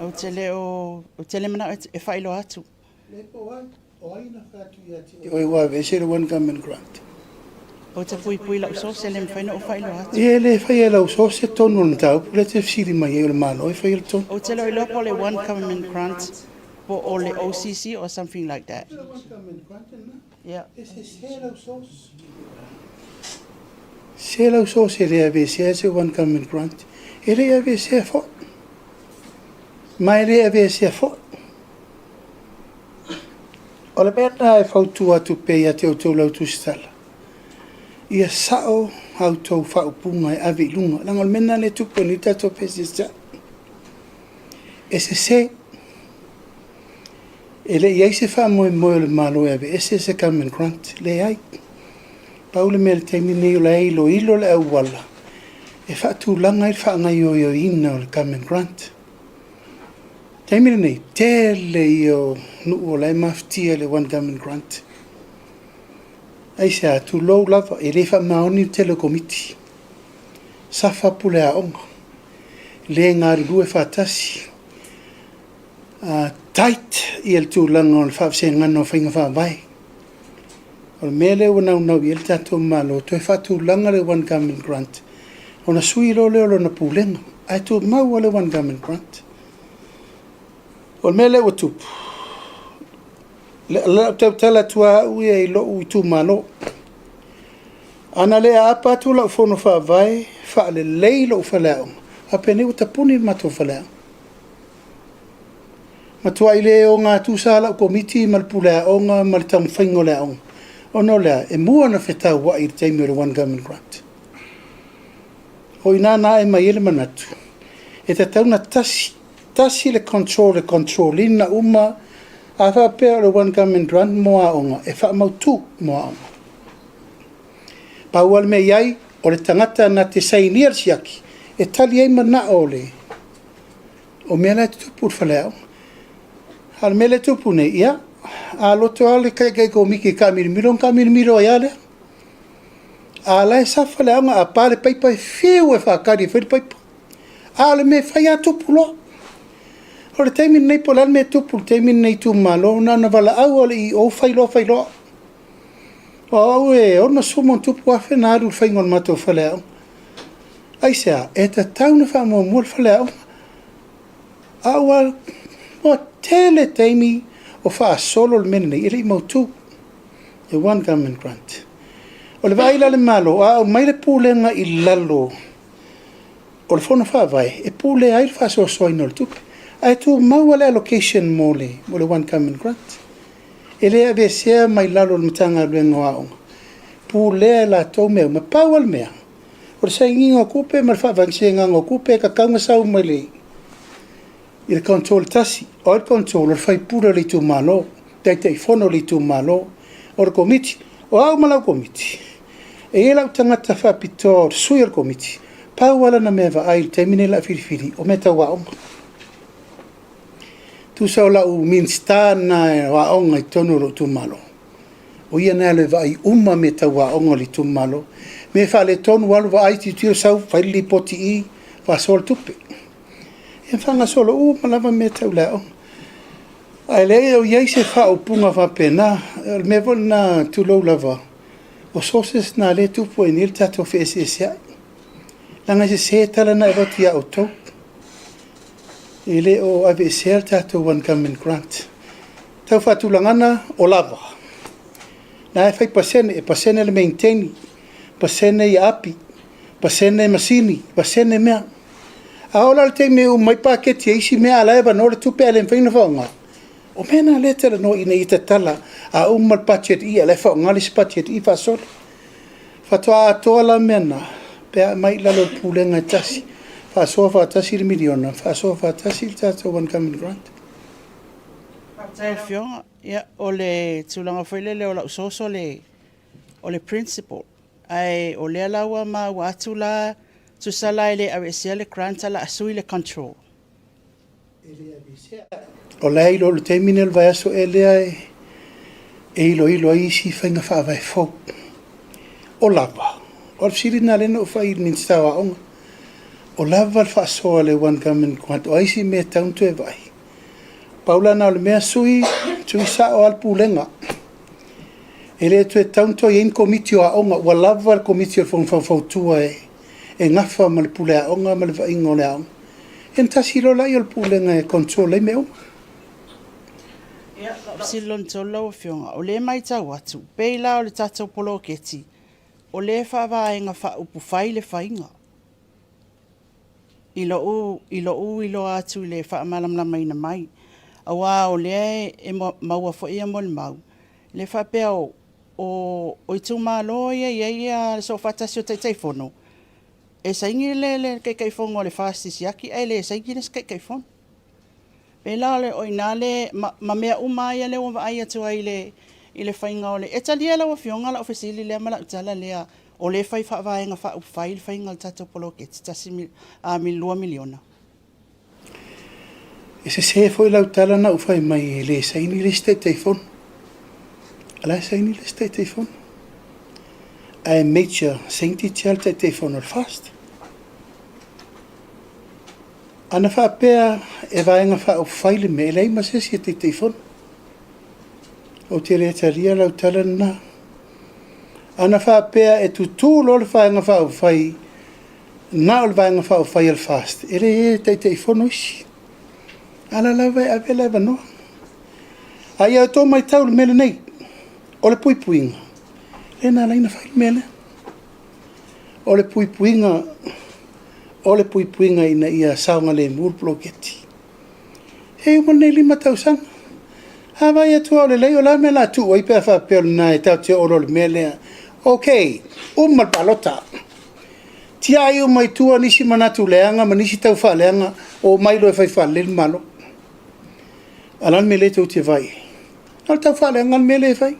Ou te le o, ou te le manao e faailoa atu. Le po o ai? O ai na fai atu ia te oe ua aveese le One Government Grant? Ou te puipui i lau source, e le mafai ona ou faailoa atu. Ia e le faia e lau source se tonu o le mataupu lea e te fesili mai ai o le Malo e faia le tonu. Ou te le o iloa po o le One Government Grant po o le OCC or something like that. O le One Government Grant lena. Yeah. E sese lau source. Se lau source e le aveesea se One Government Grant. E le i aveesea foi. Ma e le aveesea foi. O le mea lena e fautua atu pea ia te outou lau tusitala, ia sao a outou faaupuga e ave i luga, leaga o le mea lena lea e tupu ai nei le tatou PSC. E sese. E le i i ai se faamoemoe o le Malo e aveese se government grant, leai. Pau le mea i le taimi lenei o la e iloilo le auala e faatulaga ai le faagaoioiina o le government grant. Taimi lenei, tele ia o nuu o la e mafatia i le One Government Grant. Aisea, tulou lava, e le faamaoni le tele o komiti. Safa pule aoga, le galulue faatasi, tight ia le tulaga o le faavasegana o faiga faavae. O le mea lea ua naunau i ai le tatou Malo, toe faatulaga le One Government Grant, ona sui loa lea o lona pulega, ae tumau lava le One Government Grant. O le mea lea ua tupu, o lau tautala atu lava au ia i lou itumalo. Ana le aapa atu lau fono faavae faalelei lou faleaoga, faapenei ua tapuni le matou faleaoga. Matuai le ogatusa lava lau komiti ma le puleaoga ma le taumafaiga o le aoga, ona o le a? E mua ona fetauai i le taimi o le One Government Grant. O i ina na ae mai ai le manatu, e tatau ona tasi, tasi le control e control ina uma, a faapea o le One Government Grant mo aoga, e faamautu mo aoga. Pau lava le mea e i ai, o le tagata na te sainia le siaki, e tali ai manao o le o mea la e tutupu i le faleaoga. A o le mea lea e tupu nei, ia, a loto lava le taitai komiti e taamilomilo, ona taamilomilo ai lava lea. A la e safa le aoga, a pa le paipa e fiu e faatali e fai le paipa. A o le mea e fai lava tupu loa. O le taimi lenei po o le a le mea e tupu i le taimi lenei i itumalo, na ona valaau lava o le EO fai loa fai loa. Aua o au e $60+ na alu i le faiga o le matou faleaoga. Aisea? E tatau ona faamuamua le faleaoga. A ua tele taimi o faasolo le mea lenei e le i mautu, the one government grant. O le vaai la a le Malo, a aumai le pulega i lalo o le Fono Faavae e pulea ai le faasoasoaina o le tupe, ae tumau lava le allocation mo le one government grant. E le aveesea mai lalo o le Matagaluega o Aoga, pulea e latou mea uma. Pau lava le mea, o le sainiga o tupe ma le faavasegaina o tupe e tatau ona sau mai le control e tasi. O ai le control? O le sui usufono o le itumalo, Taitaifono o le itumalo, o le Komiti. O au ma lau Komiti, e i ai lau tagata faapitoa o le sui o le Komiti, pau lava lana mea e vaai i le taimi lenei o le a filifili, o mea tau aoga. Tusa o lau Minisita lena o Aoga i totonu o lou itumalo, o ia lena e alu e vaai uma mea tau aoga o le itumalo. Mea e faaletonu, alu vaai, tilotilo, sau fai le lipoti i i, faasoa le tupe. Ia faagasolo uma lava mea tau le aoga. Ae leai e le o i ai se faaupuga faapena. O le mea foi lena, tulou lava, o sources na o lea e tupu ai nei le tatou feeseeseai. Leaga e sese tala na e avatu ia outou. E le o aveesea le tatou one government grant. Tau faatulagana, o lava. Na e fai pasene, e pasene le maintain, pasene ia api, pasene masini, pasene mea. A oo la i le taimi e uma ai paketi e isi mea a o la e avanoa le tupe ae le mafai ona faaaoga, o mea na o lea e talanoa ina ia tatala, a uma le budget i i, a o la e faaaoga le isi budget i i faasolo. Faatoa atoa la mea na pe a aumai i lalo o le pulega e tasi, faasoa faatasi le miliona, faasoa faatasi le tatou one government grant. Faafetai lau Afioga. Ia, o le tulaga foi lele o lau source o le principal, ae o lea la ua maua atu la, tusa la e le aveesea le grant ae o le a sui le control. O la e iloa i le taimi lenei o le vaiaso ea lea e iloilo ai isi faiga faavae fou. O lava, o le fesili lena lea na ou fai i le Minisita o Aoga, o lava le faasoa a le One Government Grant, o a isi mea e tatau ona toe vaai? Pau la lena o le mea, sui, sui sao lava le pulega. E le toe tatau ona toe i ai ni komiti o aoga, ua lava le komiti o le Fono Faufautua e nafa ma le pule aoga ma le vaaiga o le aoga. Ia ona tasi loa lea o le pulega e control ai mea uma. Ia, lau fesili lona tolu lau Afioga, o lea e matau atu, pei la o le tatou poloketi, o lea e faavaega faaupufai le faiga. I lou, i lou iloa atu i le faamalamalamaina mai. Aua o lea e maua foi molimau, lea e faapea o itumalo ia e i ai le soofaatasi o Taitaifono, e saini le Taitaifono a le FAST e siaki ae le saini le isi Taitaifono. E pei la o i ina lea, ma mea uma lava ia lea ua vaai atu ai i le faiga o le… E talia lau Afioga lau fesili lea ma lau tala lea, o lea e fai faa-Vaega Faaupufai le faiga o le tatou poloketi $2 miliona? E sese foi lau tala na ou fai mai e le saini le isi Taitaifono. O la e saini le isi Taitaifono. Ae major saintage lava le Taitaifono o le FAST. Ana faapea e Vaega Faaupufai le mea, e leai ma se isi e Taitaifono. Ou te le talia lau tala lena. Ana faapea e tutu loa le Vaega Faaupufai, na o le Vaega Faaupufai a le FAST, e le Taitaifono isi. A o la lava e ave le avanoa. A ia outou matau i le mea lenei, o le puipuiga, lea na ala ai ona fai le mea lea. O le puipuiga, o le puipuiga ina ia saogalemu le poloketi. E uma lenei 5 tausaga. A vaai atu lava o lelei, o le a le mea o le a tuu ai pe a faapea o lena e tatou te oo loa i le mea lea. Ok, uma le palota. Tiai uma i tua nisi manatu leaga ma nisi tau faaleaga, omai loa e fai faalelei le Malo. A o le a le mea lea tou te vaai i ai? Na o le tau faaleaga le mea lea e fai.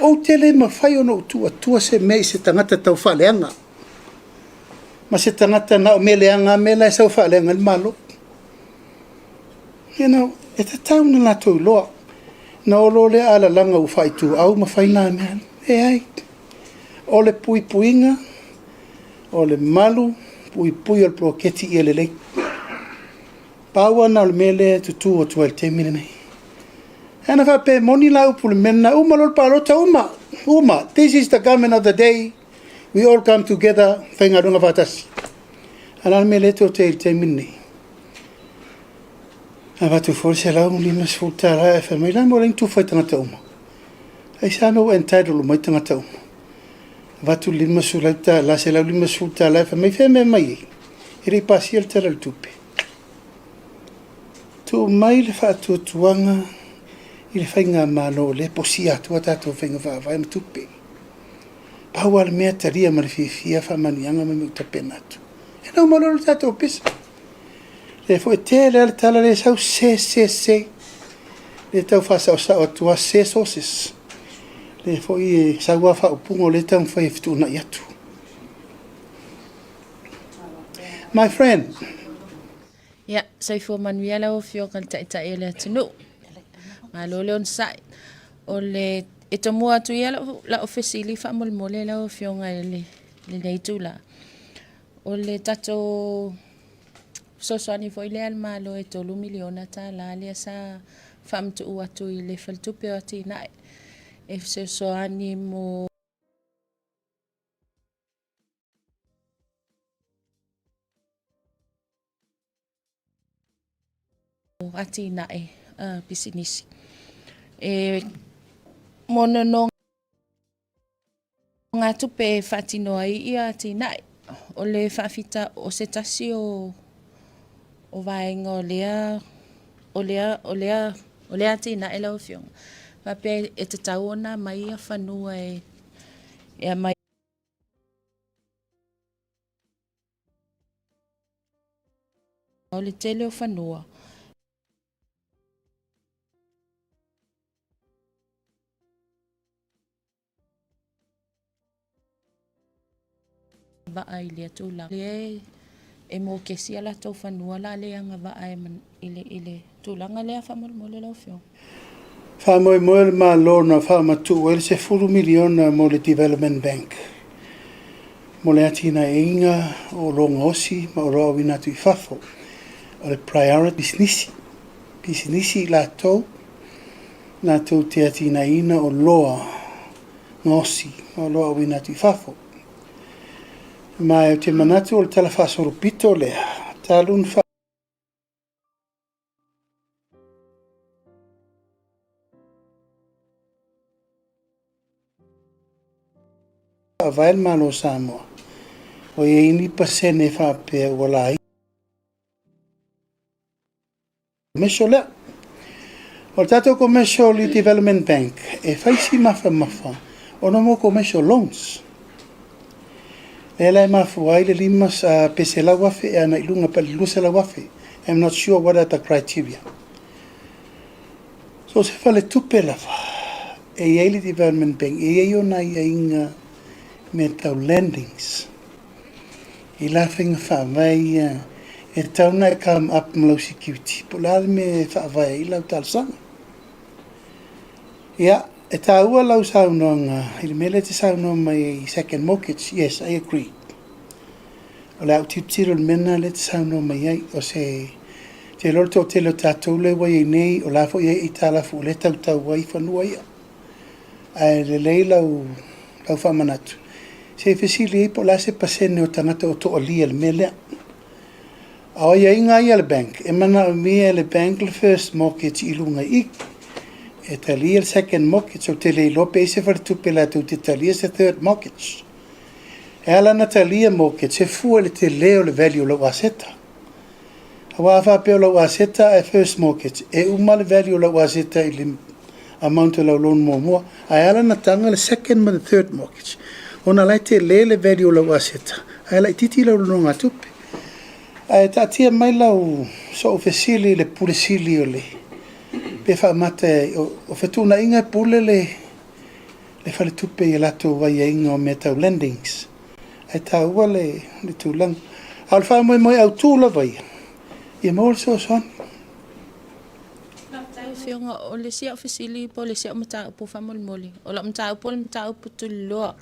Ou te le mafai ona ou tuu atua se mea i se tagata taufaaleaga ma se tagata na o mea leaga lava mea la e sau e faaleaga ai le Malo. You know, e tatau ona latou iloa. Ona o loa lea alalaga ua faaituau ma fai na mea. Leai. O le puipuiga, o le malu puipui o le poloketi ia lelei. Pau lava lena o le mea lea e tutū atu ai i le taimi lenei. E ana faapea e moni la upu i le mea lena, uma loa le palota, uma, uma. This is the government of the day, we all come together, faigaluega faatasi. A o le a le mea lea e tou te ai i le taimi lenei? Avatu foi le $150 ae fai mai, la le mea ua leai ni tufa i tagata uma? Aisea mea ua entitle uma ai tagata uma? Avatu le $50, $150 ae fai mai, fea mea mai ai? E le i pasia le Tala o le Tupe. Tuu mai le faatuatuaga i le faigamalo o lea e posia atu a tatou faiga faavae ma tupe. Pau lava le mea talia ma le fiafia faamanuiaga ma mea ua tapena atu. E nau malo le tatou pisa. Lea foi e tele lava le tala lea e sau se se se. Lea e tau faasaosao atu lava se sources. Lea foi e sau lava faaupuga o lea e taumafai e fetuunai atu. My friend. Ia, soifua manuia lau Afioga i le Taitai o le atunuu. Malo le onosai. O le, e tomua atu ia lau, lau fesili faamolemole lau Afioga i le, lenei itula. O le tatou fesoasoani foi lea a le Malo e $3 miliona lea sa faamatuu atu i le Faletupe o Atinae e fesoasoani mo atinae pisinisi. E mo nonogatupe e faatino ai ia atinae, o le faafita o se tasi o vaega o lea o lea o lea o lea atinae lau Afioga, faapea e tatau ona aumai ia fanua e aumai O le tele o fanua vaa i lea tulaga. Lea e mokesi a latou fanua la le agavaa i le tulaga lea faamolemole lau Afioga. Faamoemoe le Malo na faamatuu ai le $10 miliona mo le Development Bank mo le atinaeina o oloa gaosi ma oloa auina atu i fafo. O le priority pisinisi, pisinisi i latou latou te atinaeina oloa gaosi ma oloa auina atu i fafo. Ma ou te manatu o le tala faasolopito lea, talu ona faavae le Malo o Samoa, ua i ai ni pasene faapea ua laiti. Commercial lea. O le tatou Commercial Development Bank, e fai si mafamafa ona mo commercial loans. Lea la e mafua ai le lima pe 100,000 e ana i luga pe le 200,000. I'm not sure what are the criteria. So se faletupe lava e i ai le Development Bank, e i ai ona aiaiga mea tau lendings. I la faiga faavae ia e tatau ona e come up ma lau security po o le a le mea e faavae ai lau talosaga. Ia, e taua lau saunoaga i le mea lea e te saunoa mai ai i second mortgage. Yes, I agree. O le a ou tilotilo i le mea lena lea e te saunoa mai ai. O se te iloa le toatele o tatou lea ua i ai nei, o la foi e i ai aitalafu o lea e tautau ai fanua ia. Ae lelei lau, lau faamanatu, se i fesili ai po o le a se pasene o tagata o toalia i le mea lea. A o aiaiga ia a le bank, e manaomia e le bank le first mortgage i luga i i. E talia le second mortgage, ou te le iloa pe i ai se faletupe latou te talia se third mortgage. E ala ona talia mortgage, e fua i le tele o le value o lau aseta. Aua a faapea o lau aseta ae first mortgage, e uma le value o lau aseta i le amount o lau loan muamua. Ae ala ona taga le second ma le third mortgage, ona la e tele le value o lau aseta, ae laitiiti lau nonogatupe. Ae taatia mai lau sou fesili i le Pule Sili o le, pe faamata o fetuunaiga e pule le le faletupe i a latou aiaiga o mea tau lendings. Ae taua le le tulaga. A o le faamoemoe autu lava ia, ia maua le fesoasoani. Faafetai Afioga, o le isi au fesili po o le isi au mataupu faamolemole. O lau mataupu o le mataupu tuliloa.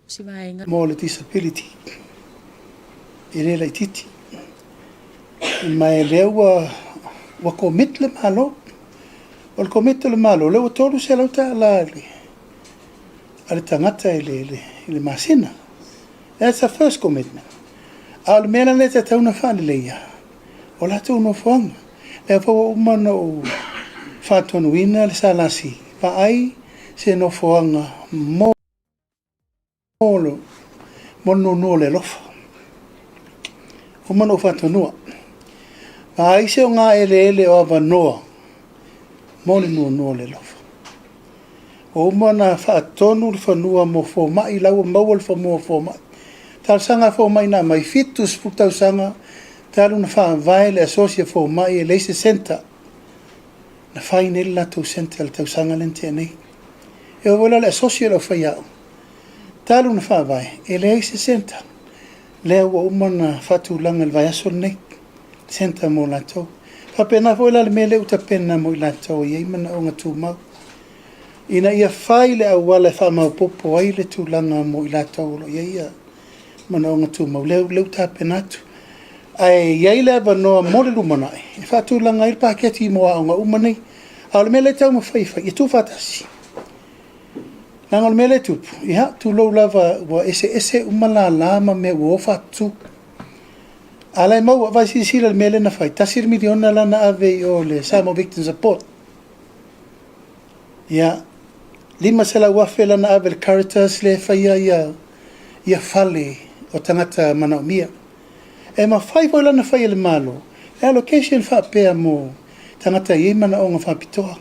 si vaega. Mo le disability e le laititi. Ma e lea ua ua commit le Malo. O le commit o le Malo, lea ua $300 i le a le tagata i le, le, i le masina. That's the first commitment. A o le mea la lea e tatau ona faaleleia, o latou nofoaga. Lea foi ua uma ona ou faatonuina le SLC, vaai se nofoaga mo le mo le nuunuu o le alofa. Uma ona ou faatonuina. Vaai se ogaeleele o avanoa mo le nuunuu o le alofa. Ua uma ona faatonu le fanua mo fomai, la ua maua le fanua o fomai. Talosaga a fomai na aumai, 70 tausaga talu ona faavae le asosi a fomai e leai se centre. Na fai nei le latou centre i le tausaga lea na tea nei. E oo foi la i le asosi o le aufaiaoga, talu ona faavae, e leai se centre. Lea ua uma ona faatulaga i le vaiaso lenei, centre mo latou. E faapena foi la le mea lea ua tapena mo i latou e i ai manaoga tumau, ina ia fai le auala e faamaopoopo ai le tulaga mo i latou o lo o i ai manaoga tumau, lea ua tapena atu. Ae i ai le avanoa mo le lumanai e faatulaga ai le paketi mo aoga uma nei. A o le mea lea e taumafai e fai, ia tuufaatasi. Leaga o le mea lea e tupu, ia, tulou lava, ua eseese uma lala ma mea ua o faatutu. A o la e maua, vaai silasila i le mea lea na fai, $1 miliona la na ave i o i le Samoa Victim Support. Ia, $500,000 la na ave i le Caritas lea e faia ia, ia fale o tagata manaomia. E mafai foi la ona fai e le Malo le allocation faapea mo tagata e i ai manaoga faapitoa,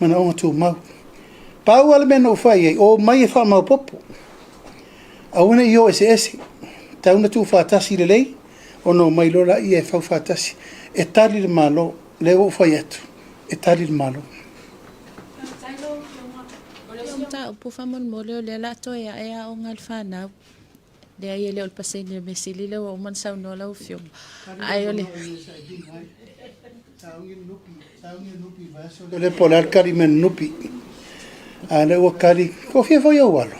manaoga tumau. Pau lava le mea na ou fai i ai, omai e faamaopoopo. Aua ne i o eseese, tau na tuufaatasi lelei ona omai loa laia e fau faatasi. E tali le Malo, lea ua ou fai atu, e tali le Malo. Faafetai lau Afioga. O le isi mataupu faamolemole o lea o le a toe ae aoga a le fanau. Leai e le o le pasene o le mea sili lea ua uma ona saunoa lau Afioga. Ae o le... O lea po o le a le kali mai a le Nupi. A o lea ua kali, toafia foi ou alo?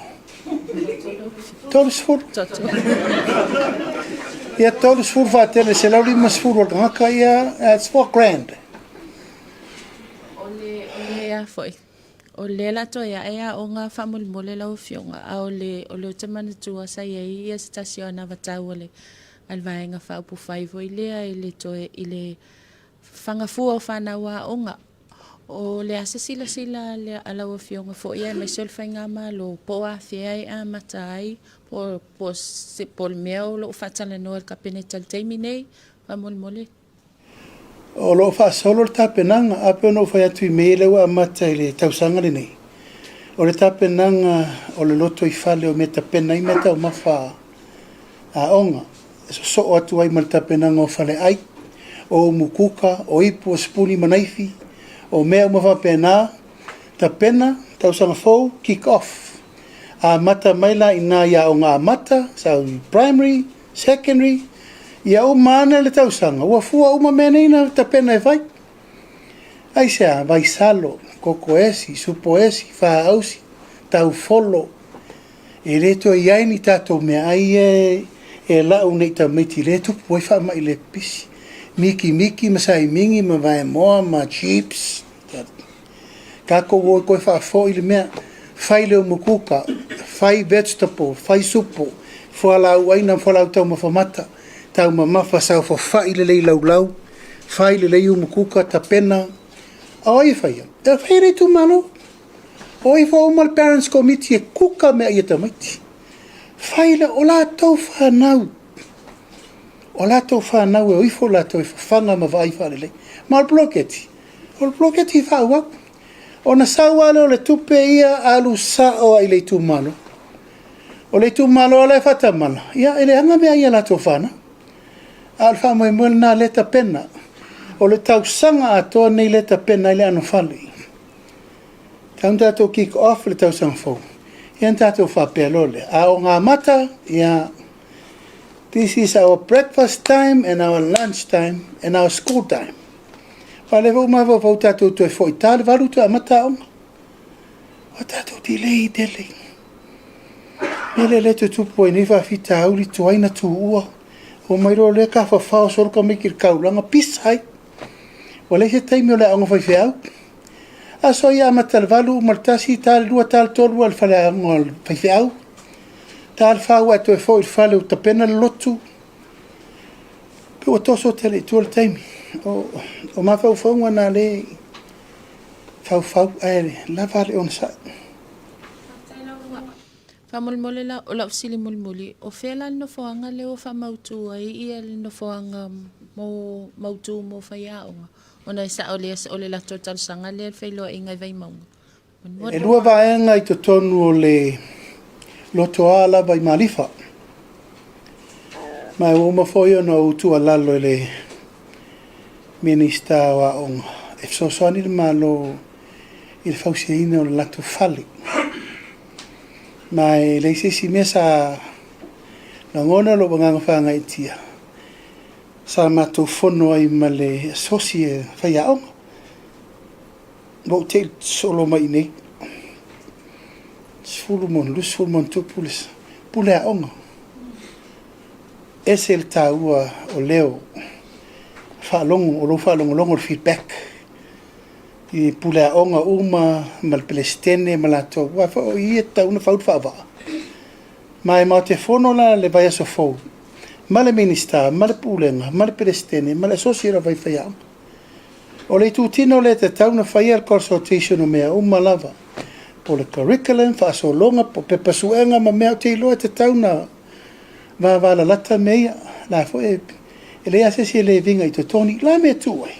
30. Ia 30 faatele 150 o le tagata, ia that's 4 grand. O le, o le a foi, o lea la toe ae aoga faamolemole lau Afioga, a o le, o le ou te manatua sa i ai ia se tasi o anavatau a le, a le Vaega Faaupufai foi lea i le toe, i le fagafua o fanau aoga. O le a se silasila a lau Afioga foi aemaise o le Faigamalo, po o afea e amata ai, po, po, po o le mea o lo o faatalanoa e le Kapeneta i le taimi nei, faamolemole. O lo o faasolo le tapenaga, a pei ona ou fai atu i mea lea ua amata i le tausaga lenei. O le tapenaga o le lotoifale o mea tapena ai meataumafa aoga, e sosoo atu ai ma le tapenaga o faleai, o umukuka, o ipu, o sipuni ma naifi, o mea uma faapena, tapena, tausaga fou, kick off. Amata mai la i ina i aoga amata, sau i primary, secondary, ia uma ane le tausaga, ua fua uma mea nei na tapena e fai. Aisea, vaisalo, koko esi, supo esi, faausi, taufolo, e le toe i ai ni tatou meaai ia e lau nei tamaiti lea e tupu ai faamai le pipisi. Mikimiki ma saimigi ma vaemoa ma chips. Tatou o e toe faafoi le mea, fai le umukuka, fai vegetable, fai supo, fualaau aina ma fualaau taumafa mata, taumamafa, saofafai lelei laulau, fai lelei umukuka, tapena. A o ai e faia? E fai e le itumalo. O ifo uma le parents committee e kuka mea ia tamaiti. Fai le, o latou fanau. O latou fanau e o ifo latou e fafaga ma vaai faalelei. Ma o le poloketi, o le poloketi faaauau. Ona sau lava lea o le tupe ia alu sao lava i le itumalo. O le itumalo lava la e faatamala, ia e leaga mea ia latou fanau. A o le faamoemoe lena lea e tapena. O le tausaga atoa lenei lea e tapena ai le anofale. Tau na tatou kick off le tausaga fou, ia na tatou faapea loa lea, aoga amata, ia, this is our breakfast time and our lunch time and our school time. Aua o lea foi ua mafaufau tatou toe foi ta le 8 toe amata aoga. Ua tatou delay tele. Mea lea lea e tutupu ai nei faafitauli, tuai na tuua. Omai loa lea tafafao solo tamaiti i le taulaga, pisa ai. Ua leai se taimi o le aoga faifeau. Aso ia amata i le 8 uma i le 1, ta le 2, ta le 3 ua i le faleaoga o le faifeau. Ta le 4 ua e toe foi i le fale ua tapena le lotu. Pei ua toso tele i tua le taimi. O mafaufauga na lea e faufau ae lava le onosai. Faamolemole la, o lau fesili mulimuli, o fea la le nofoaga lea ua faamautu ai ia le nofoaga mo mautu mo faiaoga? Ona e sao lea o le latou talosaga lea le feiloaiga i Vaimauga. E lua vaega i totonu o le lotoa lava i Malifa. Ma ua uma foi ona ou tuualalo i le Minisita o Aoga e fesoasoani le Malo i le fausiaina o le latou fale. Ma e leai se isi mea sa lagona lou agaga faagaeetia, sa matou fono ai ma le asosi e faiaoga. Ua ou te i solo mai i inei, 10 ma ona 20 ma ona tupu le pule aoga. Ese le taua o leo faalogo, o lou faalogologo, le feedback i pule aoga uma ma le Peresetene ma latou, aua foi o i e tatau ona fau le faavaa. Ma e matou te fono la le vaiaso fou ma le Minisita ma le Pulega ma le Peresetene ma le Asosi o le Aufaiaoga. O le itutino lea e tatau ona faia le consultation o mea uma lava, po o le curriculum, faasologa, po o pepa suega ma mea ou te iloa e tatau ona vavalalata mea ia. O la foi e leai lava se isi e le viga i totonu. O le a le mea e tuu ai?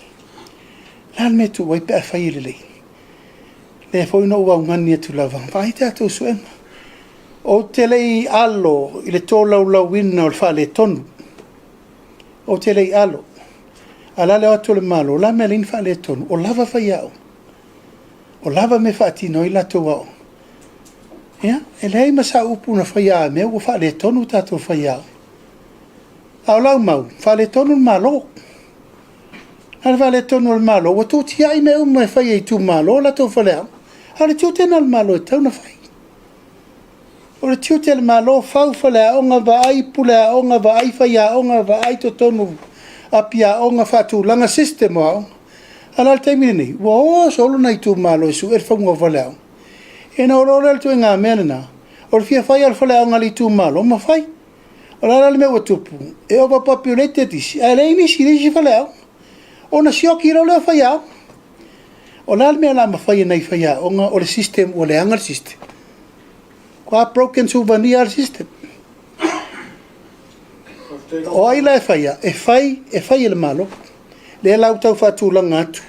O le a le mea e tuu ai pe a fai e lelei? Lea foi na ou augani atu lava, vaai tatou suega. Ou te le i alo i le tolaulauina o le faaletonu. Ou te le i alo. A o le a le o atu o le Malo? O le a le mea e ala ai ona faaletonu? O lava faiaoga. O lava mea e faatino ai latou aoga. Ia, e leai ma sau upu na faia a mea ua faaletonu tatou faiaoga. A o lau mau, faaletonu le Malo. A o le faaletonu o le Malo, ua tuutiai mea uma e fai e itumalo latou faleaoga. A o le tiute lena o le Malo e tatau ona fai. O le tiute o le Malo, fau faleaoga, vaai puleaoga, vaai faiaoga, vaai totonu api aoga, faatulaga system o aoga. A o le taimi lenei, ua o solo nai itumalo e sue le fauga o faleaoga. Ia ona o loa lea o le ituaiga mea lena, o le fia fai lava o le faleaoga a le itumalo ma fai. O le a la le mea ua tupu? E overpopulated isi, ae leai nisi i le isi faleaoga. Ona sioki loa lea o faiaoga. O le a le mea o le a mafai e nai faiaoga o le system ua leaga le system? Ua broken suvania le system. O ai la e faia? E fai, e fai e le Malo. Lea la ua tau faatulaga atu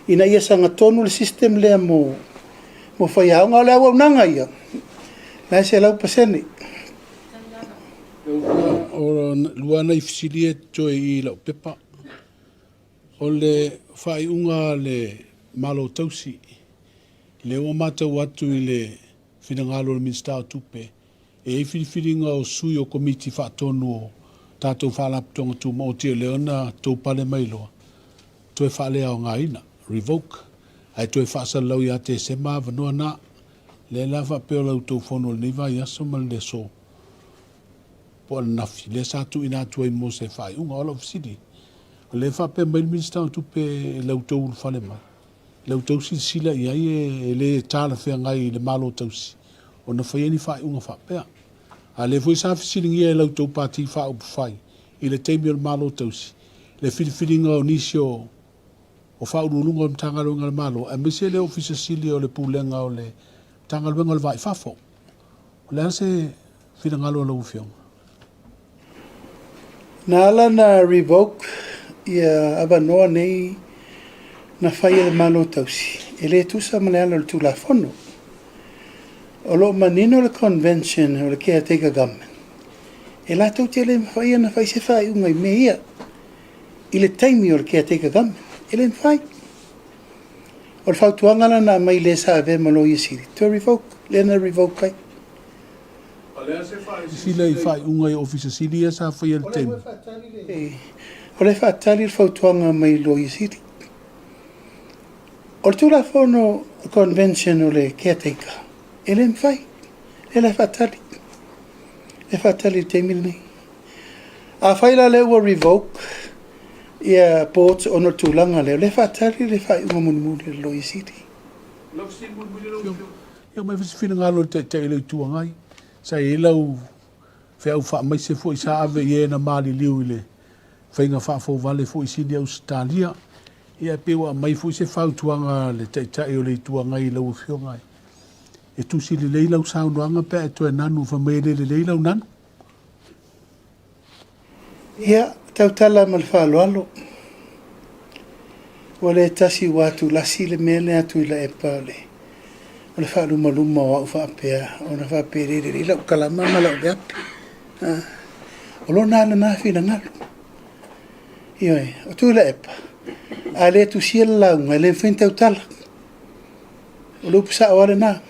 ina ia sagatonu le system lea mo mo faiaoga. O le auaunaga ia, la e 100%. O lua nai fesili e toe i lau pepa. O le faaiuga a le Malo Tausi, lea ua matau atu i le finagalo o le Minisita o Tupe, e i ai filifiliga o sui o Komiti Faatonu o tatou Faalapotopotoga Tumaoti o lea na tou pale mai loa, toe faaleaogaina, revoke, ae toe faasalalau ia Tesema avanoa na. Lea la faapea o la outou fono i lenei vaiaso ma le aso po o ananafi, lea sa tuuina atu ai mo se faaiuga. O lau fesili, o lea e faapea mai le Minisita o Tupe i la outou ulufale mai, la outou silasila i ai e le talafeagai i le Malo tausi ona faia ni faaiuga faapea. A o lea foi sa fesiligia e la outou Pati Faaupufai i le taimi o le Malo tausi le filifiliga o nisi o Faauluuluga o le Matagaluega a le Malo aemaise le Ofisa Sili o le Pulega o le Matagaluega o le Va i Fafo. O le a se finagalo o lau Afioga? Na ala ona revoke ia avanoa nei na fai e le Malo Tausi, e le tusa ma le ala o le Tulafono. O lo o manino le Convention o le Caretaker Government, e latou te le mafai ona fai se faaiuga i mea ia i le taimi o le Caretaker Government. E le mafai. O le fautuaga la na aumai i le sa avea ma Loia Sili, toe revoke, lea na revoke ai. Sila i faaiuga i Ofisa Sili ia sa faia i le taimi. O lea e faatali le fautuaga mai i Loia Sili. O le Tulafono Convention o le Caretaker, e le mafai. Lea la e faatali. E faatali i le taimi lenei. Afai la lea ua revoke ia boards ona o le tulaga lea, o lea e faatali le faaiuga mulimuli a le Loia Sili. Lau fesili mulimuli lau Afioga. Ia aumai foi se finagalo o le Taitai o le Itu Agai. Sa i ai lau feau faamaise foi sa ave i e na maliliu i le faiga faafouvale foi i Sini Ausetalia. Ia e pei ua aumai foi se fautuaga a le Taitai o le Itu Agai i lau Afioga e tusi lelei lau saunoaga pe a e toe nanu fai mai e le lelei lau nanu. Ia, tautala ma le faaaloalo. Ua le tasi ua atulasi le mea lea a Tuilaepa o le o le faalumaluma o au faapea ona faapea e le lelei lau kalama ma lau veape. O lona lava lena finagalo. Ioe, o Tuilaepa, a le tusia le lauga, e le mafai ona tautala. O le upu sao lava lena.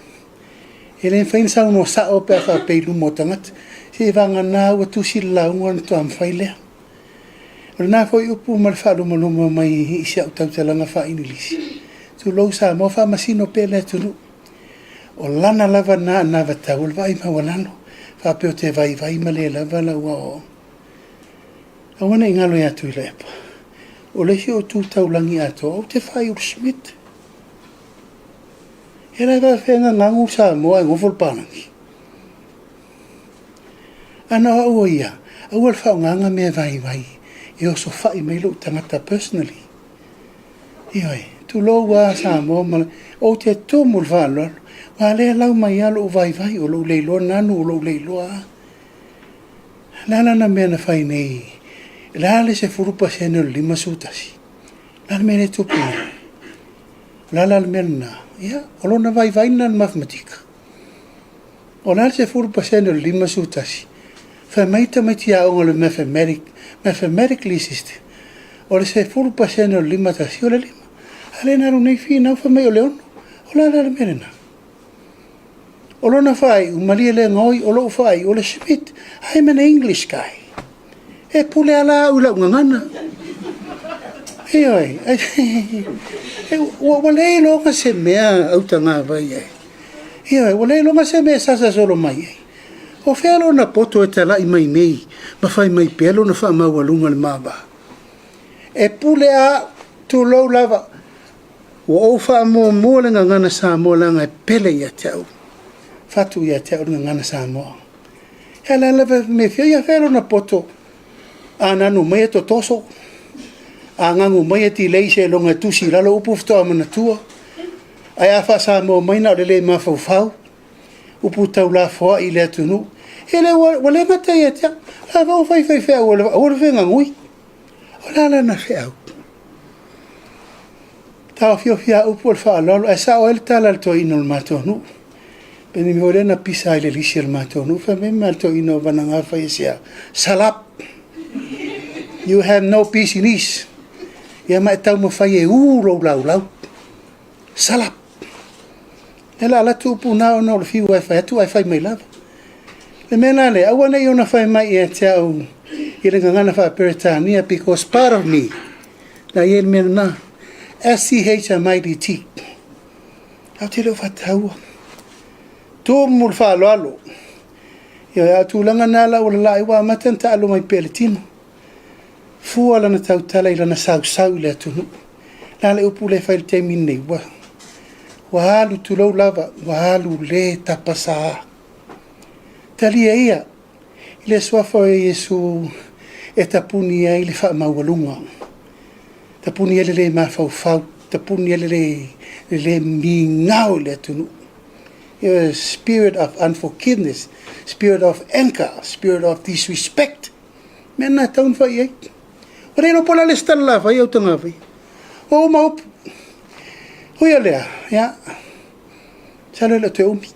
E le mafai ona saunoa sao pe a faapea i luma o tagata. Seiavagana ua tusi le lauga ona faatoa mafai lea. O lena foi upu ma le faalumaluma mai i si au tautalaga faa-Igilisi, tulou Samoa, faamasino pea le atunuu. O lana lava lena anavatau o le vaai maualalo, faapea ou te vaivai ma le lava lau aoaoga. Aua ne i galo ia Tuilaepa, o le isi o tu taulagi atoa, ou te faaiu i le Schmidt. E le faafefea gagagu Samoa ae gofo le palagi. Ana o au o ia, aua le faaaogaina mea vaivai e osofai mai lou tagata personally. Ioe, tulou lava Samoa ma le, ou te tumu i le faaaloalo, aua o lea e lau mai lava lou vaivai, o lou le iloa nanu, o lou le iloa a. O le a lana mea na fai nei? O le a le 10% o le 51? O le a le mea lea e tupu nei? O le a la le mea lena? Ia, o lona vaivai lena i le mathematika. O le a le 10% o le 51? Fai mai tamaiti aoga o le mathematic, mathematically assisted, o le 10% o le 51, o le 5. A lea na alu nei finau fai mai o le 6. O le a la le mea lena? O lona faaiu, malie le gaoi, o lou faaiu, o le Schmidt, I'm an English guy. E pule lava la au i lau gagana. Ioe, ua le iloga se mea autagavai ai. Ioe, ua le iloga se mea e sasa solo mai ai. O fea lona poto e talai mai nei ma fai mai pea lona faamaualuga i le ma va? E pule lava au, tulou lava, ua ou faamuamua le gagana Samoa leaga e pele ia te au, fatu ia te au le gagana Samoa. Ia la lava me fia ia fea lona poto a nanu mai e totoso, a gagu mai e tilei seiloga e tusi i lalo upu faatoa manatua, ae a faa-Samoa mai na o le le mafaufau, upu taulafoai i le atunuu. Ia lea ua le gata ia te au, a ua fai faifeau aua le fegagui. O le a lana feau? Taofiofi lava upu o le faaaloalo, ae sao ai le tala a le toeaina o le matou nuu. Pe ni mea lea na pisa ai le lisi a le matou nuu, fai mai ma le toeaina o Vanaga fai asia, Salap! You have no business. Ia ma e taumafai e u lou laulau. Salap! Lea la alu atu upu na ona o le fiu e fai atu ae fai mai lava. Le mea la lea, aua ne i ona fai mai ia te au i le gagana faa-Peretania because part of me, la i ai le mea lena, S-C-H-M-I-D-T. Ou te le o faataua. Tumu le faaaloalo. Ioe, a o tulaga na la ua lalaa ai ua amata ona taalo mai pea le tino. Fua lana tautala i lana sausau i le atunuu. Le a le upu lea e fai i le taimi lenei? Ua, ua alu, tulou lava, ua alu le tapasā. Talia ia i le suafa o Iesu e tapuni ai le faamaualuga, tapuni ai le le mafaufau, tapuni ai le le, le le migao i le atunuu. Ia, spirit of unforgiveness, spirit of anger, spirit of disrespect. Mea na e tau na fai i ai. Ua le iloa po o le a le isi tala la fai au tagafai. Ua uma upu. Ui o lea, ia, masalo e le o toe umi.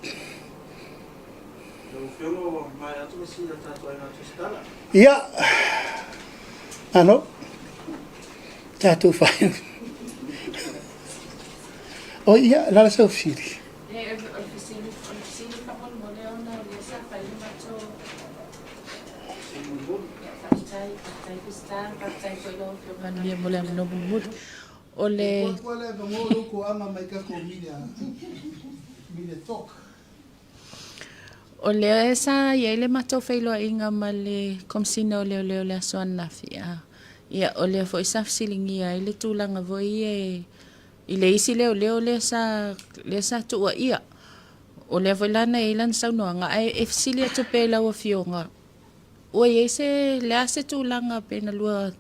Ia, malo, tatou fai. O ia, la la sau fesili. Manuia mo le avanoa mulimuli. O le O lea sa i ai le matou feiloaiga ma le Komesina o Leoleo i le aso ananafi, ia, o lea foi sa fesiligia ai le tulaga foi ia i le isi leoleo lea sa, lea sa tuuaia. O lea foi la na i ai lana saunoaga, ae e fesili atu pea i lau Afioga, ua i ai se, le a se tulaga pe na lua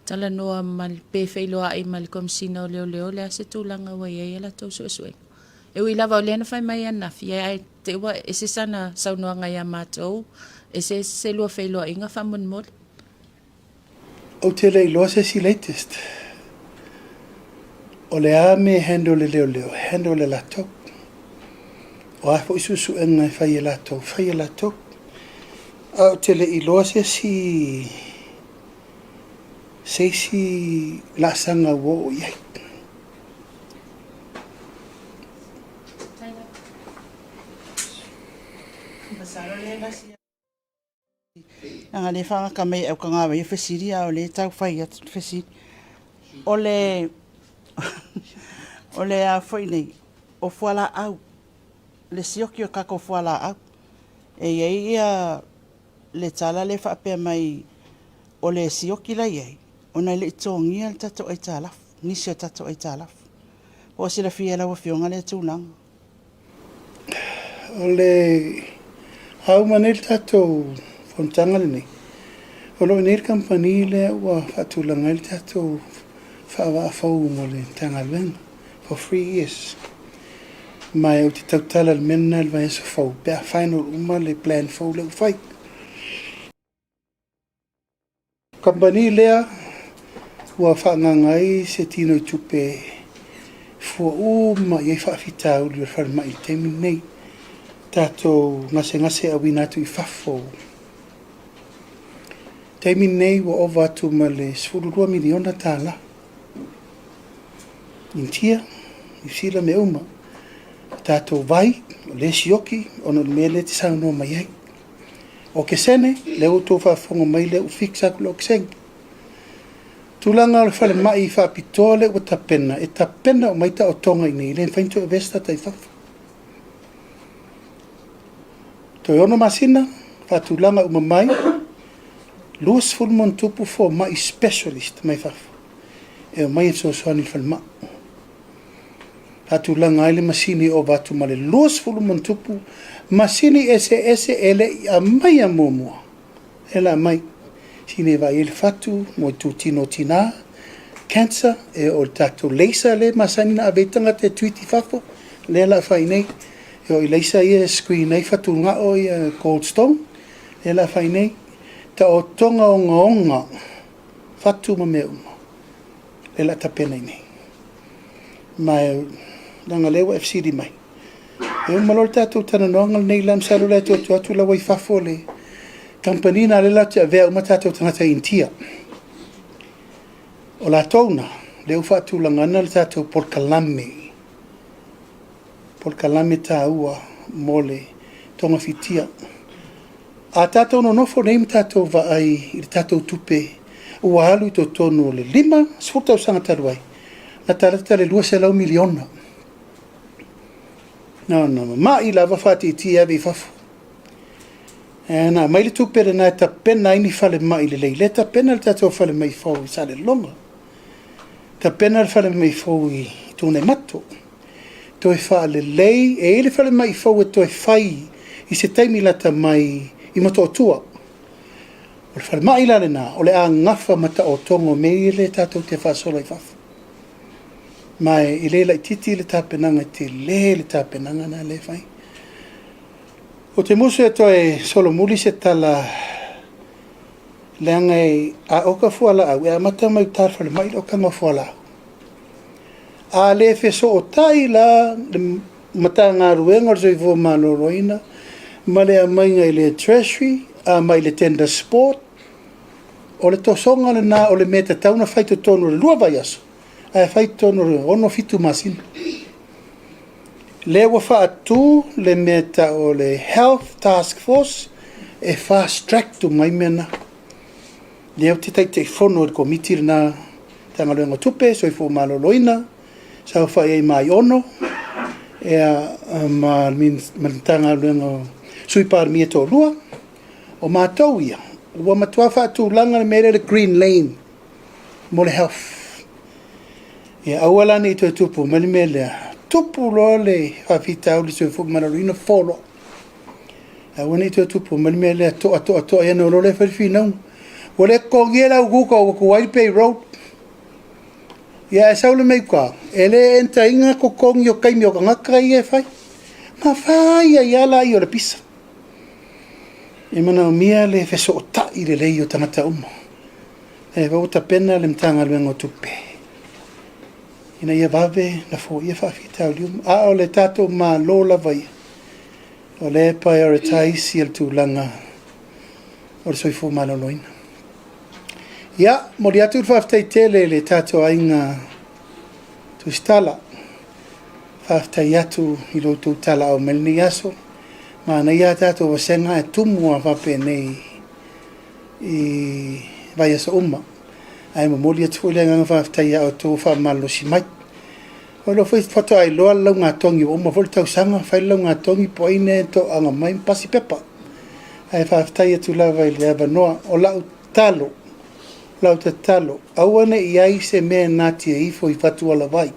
talanoa ma, pe feiloai ma le Komesina o Leoleo, o le a se tulaga ua i ai a latou suesuega? E ui lava o lea na fai mai ananafi, ae te i ua ese sana saunoaga ia matou, ese se lua feiloaiga faamolemole. Ou te le iloa se isi latest. O le a mea e handle e leoleo, e handle e latou. O a foi suesuega e fai e latou, fai e latou. Ae ou te le iloa se isi se isi laasaga ua oo i ai. Leaga o lea e faagata mai e Aukagavai e fesili a o lea e tau fai atu le fesili. O le o le a foi nei, o fualaau, le sioki o tatou fualaau. E i ai ia le tala lea e faapea mai o le sioki la e i ai, ona e le i totogia le tatou aitalafu, nisi o tatou aitalafu. Po o silafia e lau Afioga lea tulaga? O le a uma nei le tatou fonotaga lenei, o lo o i inei le kamupani lea ua faatulaga ai le tatou faavaa fou mo le Matagaluega for 3 years. Ma ou te tautala i le mea lena i le vaiaso fou pe a final uma le plan fou lea ua fai. Kamupani lea ua faaagaaga ai se tino i tupe e fua uma i ai faafitauli o le falemai i le taimi lenei. Tatou gasegase e auina atu i fafo. Taimi lenei ua ova atu ma le $12 miliona. Initia, Niu Sila mea uma. Tatou vai, o lea e sioki ona o le mea lea e te saunoa mai ai. Okesene, lea ua outou faafofoga mai lea ua fix atu le okesene. Tulaga o le falemai faapitoa lea ua tapena, e tapena uma ai taotoga i inei, e le mafai ona toe avea se tagata i fafo. Toe 6 masina, faatulaga uma mai, 20+ fomai specialist mai fafo e omai e fesoasoani i le falemai. Faatulaga ai le masini e ova atu ma le 20+ masini eseese e le i aumaia muamua. E la aumai. Masini e vaai ai le fatu mo itutino o tina, cancer, e oo i le tatou laser lea e masani ona ave ai tagata e treat i fafo, lea o le a fai nei. E oo i laser ia e screen ai fatugao ia gall stone, lea o le a fai nei. Taotoga ogaoga, fatu ma mea uma, lea o le a tapena i inei. Ma leaga o lea ua e fesili mai. E uma loa le tatou talanoaga lenei la, masalo la e toe atu atu la ua i fafo le kamupani lena lea latou te avea uma tatou tagata i Initia. O latou na, lea ua faatulaga ana le tatou polokalame, polokalame taua mo le togafitia. A tatou nonofo nei ma tatou vaai i le tatou tupe ua alu i totonu o le 50 tausaga talu ai, latalata le $200 miliona. Na ona mamai lava faaitiitia e ave i fafo. Ae na aumai le tupe lena e tapena ai ni falemai lelei. Lea e tapena le tatou falemai fou i Salelologa. Tapena le falemai fou i Tuanaimato. Toe faalelei, e i ai le falemai fou e toe fai i se taimi lata mai i Motootua. O le falemai la lena, o le a gafa ma taotoga o mea ia lea tatou te faasolo i fafo. Ma e le laitiiti le tapenaga, e tele le tapenaga lena lea e fai. Ou te musu e toe solomuli se tala leaga e a oka fualaau, e amata mai uta i le falemai le okaga o fualaau. A le fesootai la le Matagaluega o le Soifua Maloloina ma le aumaiga i le Treasury mai le Tenders Board, o le tosoga lena o le mea e tatau ona fai i totonu o le 2 vaiaso, ae fai i totonu o le 6, 7 masina. Lea ua faatu le mea e tau o le Health Task Force e fast track uma ai mea na. Lea ou te Taitaifono i le Komiti lena, Matagaluega o Tupe, Soifua Maloloina, saofai ai ma Aiono, Ia, ma le Matagaluega o Sui Palemia e toalua, o matou ia, ua matua faatulaga le mea lea o le green lane mo le health. Ia aua la ne i toe tupu mai le mea lea, tupu loa le faafitauli soifua maloloina, fo loa. Aua ne i toe tupu mai le mea lea, to'a to'a to'a ia ona o loa lea e fai le finauga. Ua le totogia e le au Google ua tuai le payroll. Ia ae sau le mea i uta, e le enter ina totogi o taimi o tagata ia e fai. Na fai ai lava laia o le pisa. E manaomia le fesootai lelei o tagata uma. E ua tapena le Matagaluega o Tupe ina ia vave na foia faafitauli uma. A o le tatou Malo lava ia, o lea e prioritize ia le tulaga o le soifua maloloina. Ia, momoli atu le faafetai tele i le tatou aiga Tusitala. Faafetai atu i lo outou talaau mai lenei aso. Manaia a tatou vasega ae tumu lava faapenei i vaiaso uma. Ae momoli atu foi le agaga faafetai ia outou ua faamalolosi mai. O lea foi faatoa iloa le laugatogi ua uma foi le tausaga, fai le laugatogi po o ai lea e toaga mai ma pasi pepa. Ae faafetai atu lava i le avanoa. O lau tatalo, lau tatalo, aua ne i i ai se mea e natia ifo i fatualavai.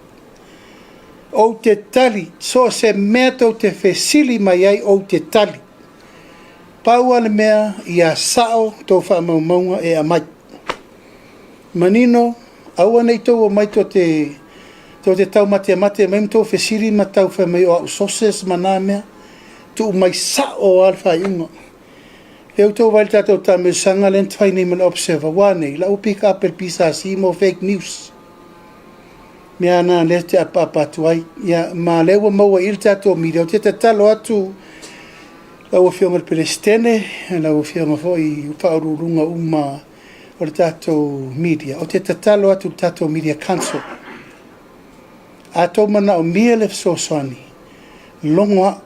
Ou te tali, so o se mea tou te fesili mai ai ou te tali. Pau lava le mea, ia sao tou faamaumauga e aumai. Manino, aua ne i tou omai tou te tou te taumatemate mai ma tou fesili ma tau fai mai o au sources ma na mea. Tuu mai sao lava le faaiuga. Lea ua outou vaai i le tatou taamilosaga lea na fai nei ma le Observer, ua a nei? La ua pick up e le PSC mo fake news. Mea na lea ou te apaapa atu ai. Ia, ma lea ua maua i i le tatou media. Ou te tatalo atu lau Afioga i le Peresetene, lau Afioga foi i Faauluuluga uma o le tatou media, ou te tatalo atu i le tatou Media Council, a outou manaomia le fesoasoani, logo au.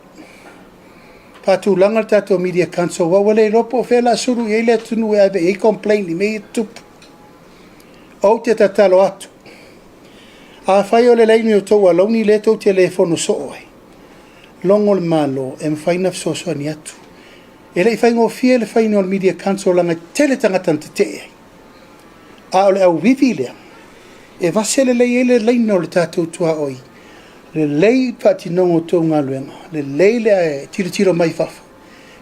Faatulaga le tatou Media Council, aua ua le iloa po o fea o le a sulu i ai le atunuu e ave i ai complaint i mea ia e tutupu. Ou te tatalo atu, afai o le laini o tou alauni lea tou te le fono soo ai, logo le Malo e mafai ona fesoasoani atu. E le i faigofie le faiga o le Media Council leaga e tele tagata na tetee ai. A o le auivi lea, e vase lelei ai le laina o le tatou tuaoi, lelei le faatinoga o tou galuega, lelei le tilotilo mai fafo,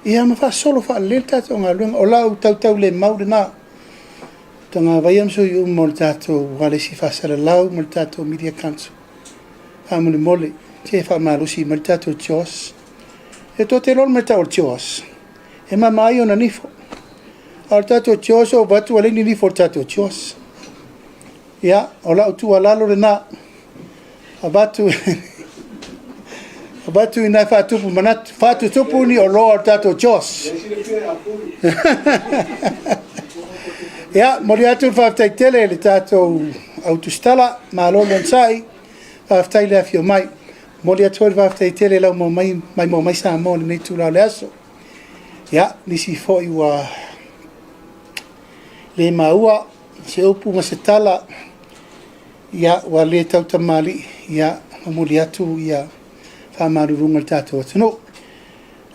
ia ma faasolo faalelei le tatou galuega. O lau tautaulemau lena, Tagavaia ma sui uma o le tatou Alesi Faasalalau ma le tatou Media Council. Faamolemole, se faamalosi mai le tatou CHOS. E tou te iloa le mea e tau o le CHOS, e mama ai ona nifo. A o le tatou CHOS ua vaai atu ua leai ni nifo o le tatou CHOS. Ia, o lau tuualalo lena, avatu avatu ina e faatupu manatu, faatutupu ni oloa o le tatou CHOS. Ia, momoli atu le faafetai tele i le tatou au tusitala, malo le onosai, faafetai le afio mai. Momoli atu foi le faafetai tele i lau maua mai mai Samoa i lenei itula o le aso. Ia, nisi foi ua le maua se upu ma se tala, ia, ua le tautamalii, ia, momoli atu ia faamaluluga i le tatou atunuu.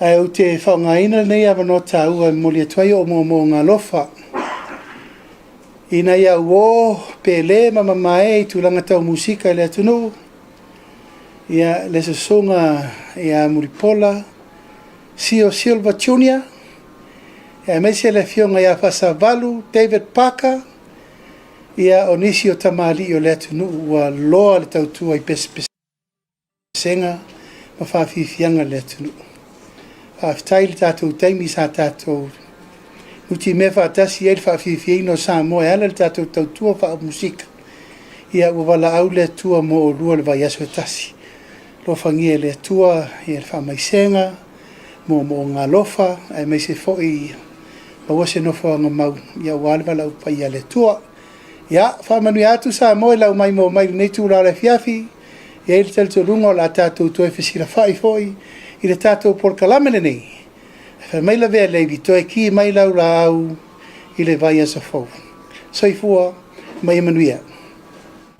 Ae ou te faaaogaina lenei avanoa taua e momoli atu ai ou moomooga alofa i nai au uo pele ma mamae i tulaga tau musika i le atunuu, ia le susuga ia Mulipola Sio Silva Junior, aemaise le afioga ia Faasavalu David Parker, ia o nisi o tamalii o le atunuu ua loa le tautua i pesepesega ma faafiafiaga i le atunuu. Faafetai i le tatou taimi sa tatou nutimea faatasi ai le faafiafiaina o Samoa e ala i le tatou tautua faamusika. Ia ua valaau le Atua mo oulua i le vaiaso e tasi. Alofagia e le Atua ia le faamaisega, moomooga alofa, aemaise foi maua se nofoaga mau ia aua le valaau paia a le Atua. Ia, faamanuia atu Samoa i lau maimoa mai i lenei itula o le afiafi. E i ai le talitonuga o le a tatou toe fesilafai foi i le tatou polokalame lenei. Fai mai lavea Levi, toe ki mai lau laau i le vaiaso fou. Soifua ma ia manuia.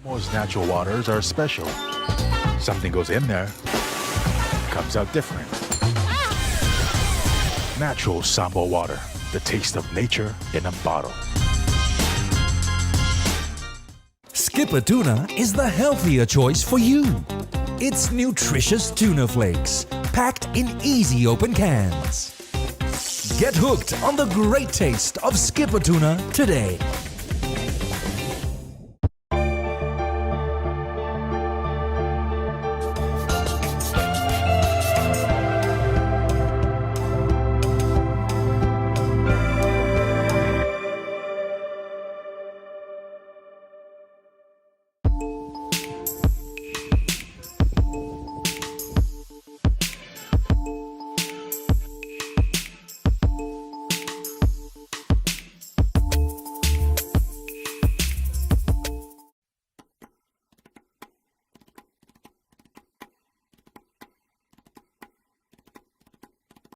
Samoa's natural waters are special. Something goes in there. comes out different. Natural Samoa water, the taste of nature in a bottle. Skipper Tuna is the healthier choice for you. It's nutritious tuna flakes, packed in easy open cans. Get hooked on the great taste of Skipper Tuna today.